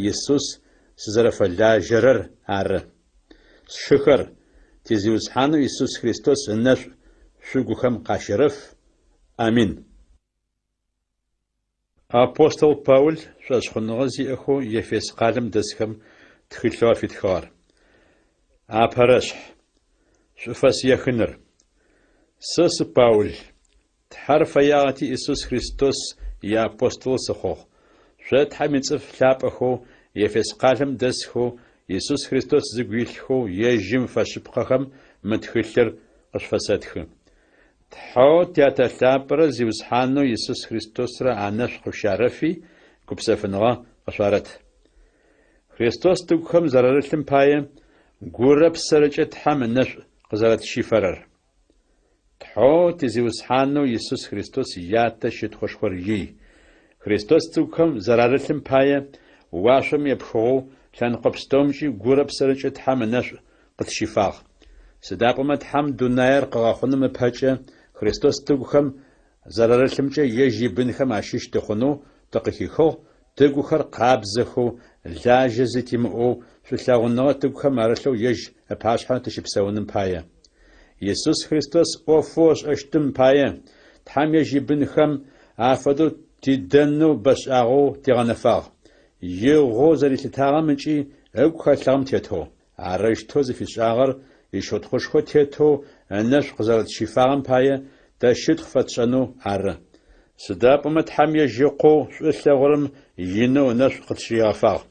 Исус сызэрэфэлажьэрэр ары. Сшыхэр, ти Зиусхьанэу Исус Христос ынэшӏу шъугухэм къащерэф. Амин. Апостол Паул шӏошъхъуныгъэ зиӏэхэу Ефес къалэм дэсхэм тхылъэу афитхыгъэр. Апэрэшъхь. Шӏуфэс ехыныр. Сэ сы Паул. Тхьэр фэягъэти Исус Христос иапостолэу сыхъугъ. Шъо Тхьэм ицӏыф лъапӏэхэу, Ефес къалэм дэсхэу, Исус Христос зыгу илъхэу ежьым фэшъыпкъэхэм мы тхылъыр къышъуфэсэтхы. Тхьэу Тятэ лъапӏэрэ Зиусхьанэу Исус Христосрэ анэшӏу къышъущарэфи, гупсэфыныгъэ къышъуарэт. Христос тыгухэм зэрарылъым пае, гурэ псэрэкӏэ Тхьэм ынэшӏу къызэрэтщифэрэр. Тхьэу ти Зиусхьанэу Исус Христос Ятэ щытхъушхор ий. Христос тыгухэм зэрарылъым пае, уашъом епхыгъэу, лъэныкъо пстэумкӏи гурэ псэрэкӏэ Тхьэм ынэшӏу къытщифагъ. Сыда пӏомэ Тхьэм дунаир къыгъэхъуным ыпэкӏэ Христос тыгухэм зэрарылъымкӏэ ежь ибынхэм ащыщ тыхъунэу тыкъыхихыгъ, тыгухэр къабзэхэу, лажьэ зи тимыӏэу, шӏулъэгъуныгъэ тыгухэм арылъэу ежь ыпашъхьэ тыщыпсэуным пае. Исус Христос ӏофэу ышӏэщтым пае, Тхьэм ежь ибынхэм афэдэу тидэнэу бэшӏагъэу тигъэнэфагъ, игъоу зэрилъытагъэм ыкӏи ыгу хэлъыгъэм тетэу. Арэущтэу зыфишӏагъэр ищытхъушхо тетэу ынэшӏу къызэрэтщифагъэм пае тэ щытхъу фэтшӏэнэу ары. Сыда пӏомэ Тхьэм ежь Ыкъоу шӏу ылъэгъурэм инэу ынэшӏу къытщыригъэфагъ.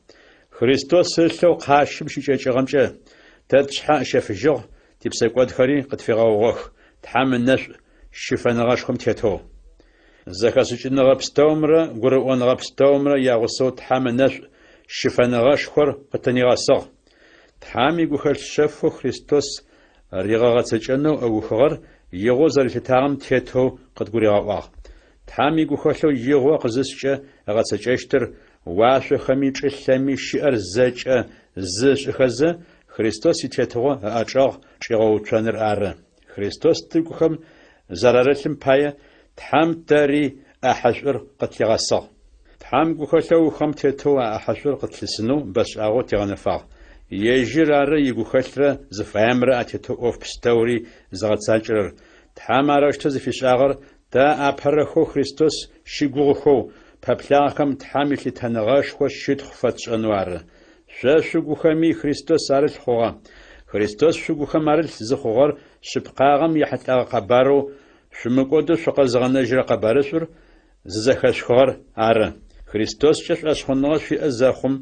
Христос ылъэу къащым щыкӏэкӏыгъэмкӏэ тэ тшъхьэ ыщэфыжьыгъ, типсэкӏодхэри къытфигъэгъугъэх, Тхьэм ынэшӏу щыфэныгъэшхом тетэу. Зэхэшӏыкӏыныгъэ пстэумрэ гурыӏоныгъэ пстэумрэ ягъусэу Тхьэм ынэшӏу щыфэныгъэшхор къытынигъэсыгъ. Тхьэм игухэлъ шъэфэу Христос ригъэгъэцэкӏэнэу ыухыгъэр игъоу зэрилъытагъэм тетэу къыдгуригъэӏуагъ. Тхьэм игухэлъэу игъо къызыскӏэ ыгъэцэкӏэщтыр уашъохэми чӏылъэми щыӏэр зэкӏэ зы ышӏыхэзэ, Христос итетыгъо ыӏэчӏэгъ чӏигъэуцоныр ары. Христос тыгухэм зэрарылъым пае Тхьэм тэри ӏахьэшӏур къытлъигъэсыгъ. Тхьэм гухэлъэу ыухыгъэм тетэу а ӏахьэшӏур къытлъысынэу бэшӏагъэу тигъэнэфагъ. Ежьыр ары игухэлърэ зыфаемрэ атетэу ӏоф пстэури зыгъэцакӏэрэр. Тхьэм арэущтэу зыфишӏагъэр тэ апэрэхэу Христос щыгугъыхэу пэплъагъэхэм Тхьэм илъытэныгъэшхо щытхъу фэтшӏэнэу ары. Шъо шъугухэми Христос арылъ хъугъэ. Христос шъугухэм арылъ зыхъугъэр шъыпкъагъэм ехьылӏэгъэ къэбарэу шъумыкӏодэу шъукъэзыгъэнэжьырэ къэбарышӏур зызэхэшъухыгъэр ары. Христоскӏэ шӏошъхъуныгъэ шъуиӏэ зэхъум,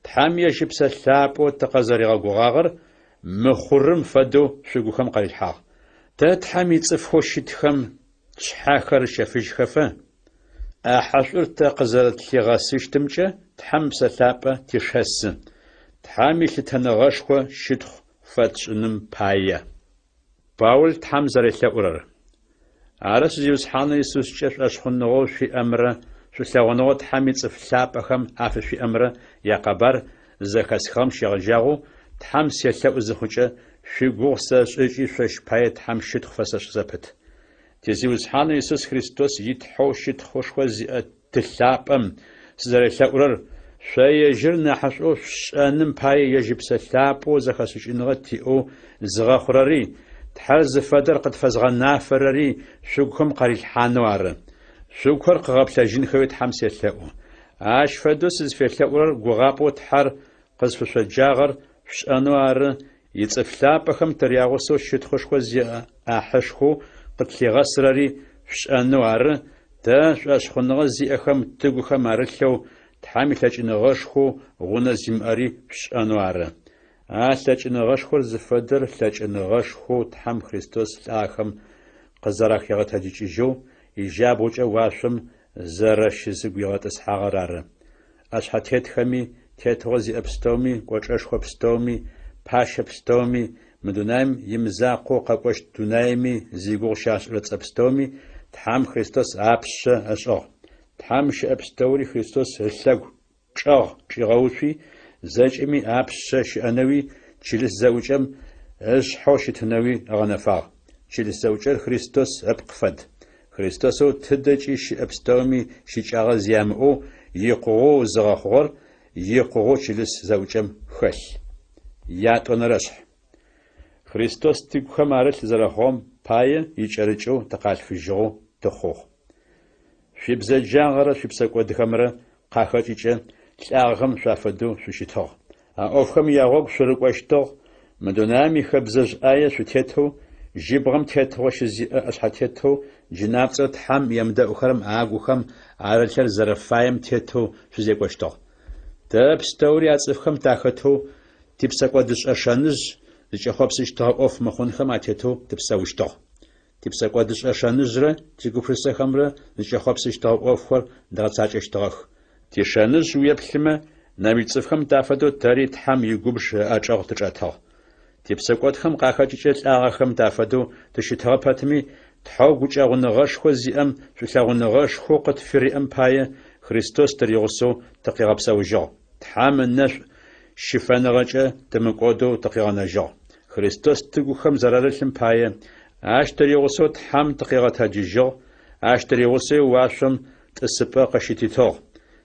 Тхьэм ежь Ыпсэ Лъапӏэу тыкъызэригъэгугъагъэр мыхъурым фэдэу шъугухэм къарилъхьагъ. Тэ Тхьэм ицӏыфхэу щытхэм тшъхьэхэр ыщэфыжьхэфэ, ӏахьэшӏур тэ къызэрэтлъигъэсыщтымкӏэ Тхьэм Ыпсэ Лъапӏэ тешэсы, Тхьэм илъытэныгъэшхо щытхъу фэтшӏыным пае. Паул Тхьэм зэрелъэӏурэр. Арышъ, Зиусхьанэу Исускӏэ шӏошъхъуныгъэу шъуиӏэмрэ шӏулъэгъуныгъэу Тхьэм ицӏыф лъапӏэхэм афышъуиӏэмрэ якъэбар зызэхэсхыгъэм щегъэжьагъэу, Тхьэм селъэӏу зыхъукӏэ, шъуигугъу сэшӏы ыкӏи шъощ пае Тхьэм щытхъу фэсэшӏы зэпыт. Ти Зиусхьанэу Исус Христос и Тхьэу щытхъушхо зиӏэ Ты лъапӏэм сызэрелъэӏурэр, шъо ежьыр нахьышӏоу шъушӏэным пае ежь Ыпсэ Лъапӏэу зэхэшӏыкӏыныгъэ тиӏэу зыгъэхъурэри, Тхьэр зыфэдэр къытфэзгъэнафэрэри шъугухэм къарилъхьанэу ары. Шъугухэр къыгъэплъэжьынхэуи Тхьэм селъэӏу. Ащ фэдэу сызфелъэӏурэр гугъапӏэу Тхьэр къызфышъоджагъэр шъушӏэнэу ары, ицӏыф лъапӏэхэм тырягъусэу щытхъушхо зиӏэ ӏахьышхоу къытлъигъэсырэри шъушӏэнэу ары, тэ, шӏошъхъуныгъэ зиӏэхэм тыгухэм арылъэу Тхьэм илъэкӏыныгъэшхоу гъунэ зимыӏэри шъушӏэнэу ары. А лъэкӏыныгъэшхор зыфэдэр лъэкӏыныгъэшхоу Тхьэм Христос лӏахэм къызэрахигъэтэджыкӏыжьэу ижьабгъукӏэ уашъом зэрэщызыгуигъэтӏысхьагъэр ары. ӏэшъхьэтетхэми, тетыгъо зиӏэ пстэуми, кӏочӏэшхо пстэуми, пащэ пстэуми, мы дунаим имызакъоу къэкӏощт дунаими зигугъу щашӏырэ цӏэ пстэуми Тхьэм Христос апшъэ ышӏыгъ. Тхьэм щыӏэ пстэури Христос ылъэгу чӏэгъ чӏигъэуцуи, зэкӏэми апшъэ щыӏэнэуи, чылыс зэӏукӏэм ышъхьэу щытынэуи ыгъэнэфагъ. Чылыс зэӏукӏэр Христос ыпкъ фэд. Христосэу тыдэкӏи щыӏэ пстэуми щыкӏагъэ зи ямыӏэу, икъугъэу зыгъэхъугъэр икъугъэу чылыс зэӏукӏэм хэлъ. Ятӏонэрэшъхь. Христос тыгухэм арылъ зэрэхъугъэм пае икӏэрыкӏэу тыкъалъфыжьыгъэу тыхъугъ. Шъуибзэджагъэрэ шъуипсэкӏодхэмрэ къахэкӏыкӏэ лӏагъэхэм шъуафэдэу шъущытыгъ. А ӏофхэм ягъогу шъурыкӏощтыгъ, мы дунаим ихэбзэжъ ӏае шъутетэу, жьыбгъэм тетыгъо щызиӏэ ӏэшъхьэтетэу джынапцӏэу Тхьэм емыдэӏухэрэм агухэм арылъыр зэрэфаем тетэу шъузекӏощтыгъ. Тэ пстэури а цӏыфхэм тахэтэу, типсэкӏодышӏэ шэныжъ зыкӏэхъопсыщтыгъэ ӏоф мыхъунхэм атетэу тыпсэущтыгъ. Типсэкӏодышӏэ шэныжърэ тигупшысэхэмрэ зыкӏэхъопсыщтыгъэ ӏофхэр дгъэцакӏэщтыгъэх. Тишэныжъ уеплъымэ, нэмыкӏ цӏыфхэм тафэдэу тэри Тхьэм игубж ыӏэчӏэгъ тычӏэтыгъ. Типсэкӏодхэм къахэкӏыкӏэ лӏагъэхэм тафэдэу тыщытыгъэ пэтми, Тхьэу гукӏэгъуныгъэшхо зиӏэм шӏулъэгъуныгъэшхоу къытфыриӏэм пае Христос тыригъусэу тыкъигъэпсэужьыгъ. Тхьэм ынэшӏу щыфэныгъэкӏэ тымыкӏодэу тыкъигъэнэжьыгъ. Христос тыгухэм зэрарылъым пае, ащ тыригъусэу Тхьэм тыкъигъэтэджыжьыгъ, ащ тыригъусэуи уашъом тӏысыпӏэ къыщытитыгъ.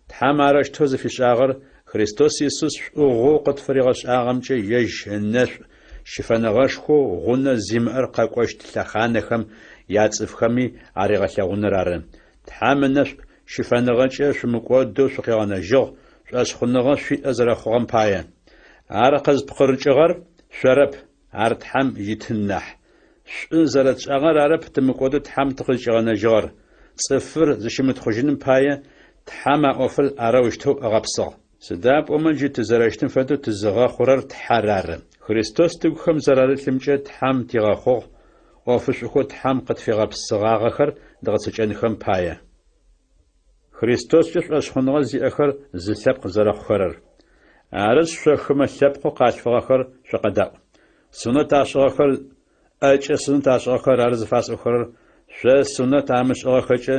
Тхьэм арэущтэу зыфишӏагъэр Христос Исус шӏугъэу къытфыригъэшӏагъэмкӏэ ежь ынэшӏу щыфэныгъэшхоу гъунэ зимыӏэр къэкӏощт лъэхъанэхэм яцӏыфхэми аригъэлъэгъуныр ары. Тхьэм ынэшӏу щыфэныгъэкӏэ шъумыкӏодэу шъукъигъэнэжьыгъ, шӏошъхъуныгъэ шъуиӏэ зэрэхъугъэм пае. Ар къызпкъырыкӏыгъэр шъорэп, ар Тхьэм итын нахь. Шӏу зэрэтшӏагъэр арэп тымыкӏодэу Тхьэм тыкъызкӏигъэнэжьыгъэр. Цӏыфыр зыщымытхъужьыным пае Тхьэм а ӏофыр арэущтэу ыгъэпсыгъ. Сыда пӏомэ джы тызэрэщытым фэдэу тызыгъэхъурэр Тхьэр ары. Христос тыгухэм зэрарылъымкӏэ Тхьэм тигъэхъугъ, ӏофышӏухэу Тхьэм къытфигъэпсыгъагъэхэр дгъэцэкӏэнхэм пае. Христоскӏэ шӏошъхъуныгъэ зиӏэхэр зы лъэпкъ зэрэхъухэрэр. Арышъ, шъо хымэ лъэпкъэу къалъфыгъэхэр шъукъэдаӏу. Сунэт ашӏыгъэхэр, ӏэкӏэ сунэт ашӏыгъэхэр ары зыфасӏохэрэр, шъо сунэт амышӏыгъэхэкӏэ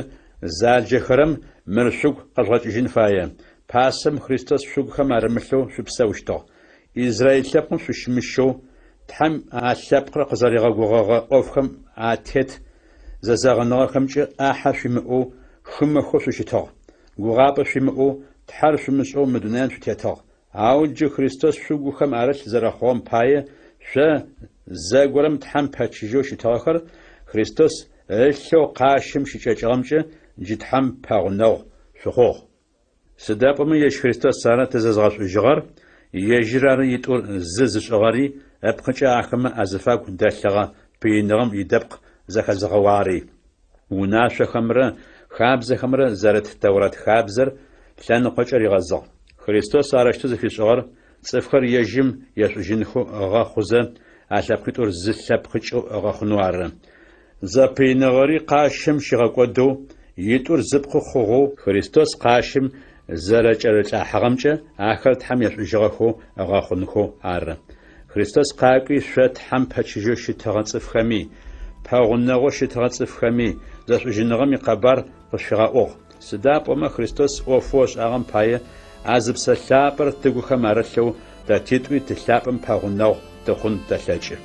заджэхэрэм мыр шъугу къэжъугъэкӏыжьын фае, пасэм Христос шъугухэм арымылъэу шъупсэущтыгъ. Израил лъэпкъым шъущымыщэу, Тхьэм а лъэпкъыр къызэригъэгугъэгъэ ӏофхэм атет зэзэгъыныгъэхэмкӏэ ӏахьэ шъуимыӏэу, хымэхэу шъущытыгъ. Гугъапӏэ шъуимыӏэу, Тхьэр шъумышӏэу мы дунаим шъутетыгъ. Ау джы Христос шъугухэм арылъ зэрэхъугъэм пае, шъо, зэгорэм Тхьэм пэчыжьэу щытыгъэхэр, Христос ылъэу къащым щыкӏэкӏыгъэмкӏэ джы Тхьэм пэгъунэгъу шъухъугъ. Сыда пӏомэ ежь Христос ары тызэзгъэшӏужьыгъэр, ежьыр ары итӏур зы зышӏыгъэри, ыпкъыкӏэ ахэмэ азыфагу дэлъыгъэ пыиныгъэм идэпкъ зэхэзыгъэуагъэри. Унашъохэмрэ хабзэхэмрэ зэрыт Тэурат хабзэр лъэныкъокӏэ ригъэзыгъ. Христос арэущтэу зыфишӏыгъэр цӏыфхэр ежьым ешӏужьынхэу ыгъэхъузэ, а лъэпкъитӏур зы лъэпкъыкӏэу ыгъэхъунэу ары. Зэпыиныгъэри къащым щигъэкӏодэу, итӏур зыпкъы хъугъэу Христос къащым зэрэкӏэрылӏахьыгъэмкӏэ ахэр Тхьэм ешӏужьыгъэхэу ыгъэхъунхэу ары. Христос къакӏуи шъо Тхьэм пэчыжьэу щытыгъэ цӏыфхэми, пэгъунэгъоу щытыгъэ цӏыфхэми зэшӏужьыныгъэм икъэбар къышъуфигъэӏугъ. Сыда пӏомэ Христос ӏофэу ышӏагъэм пае, а зы Псэ Лъапӏэр тыгухэм арылъэу, тэ титӏуи Ты лъапӏэм пэгъунэгъу тыхъун тэлъэкӏы.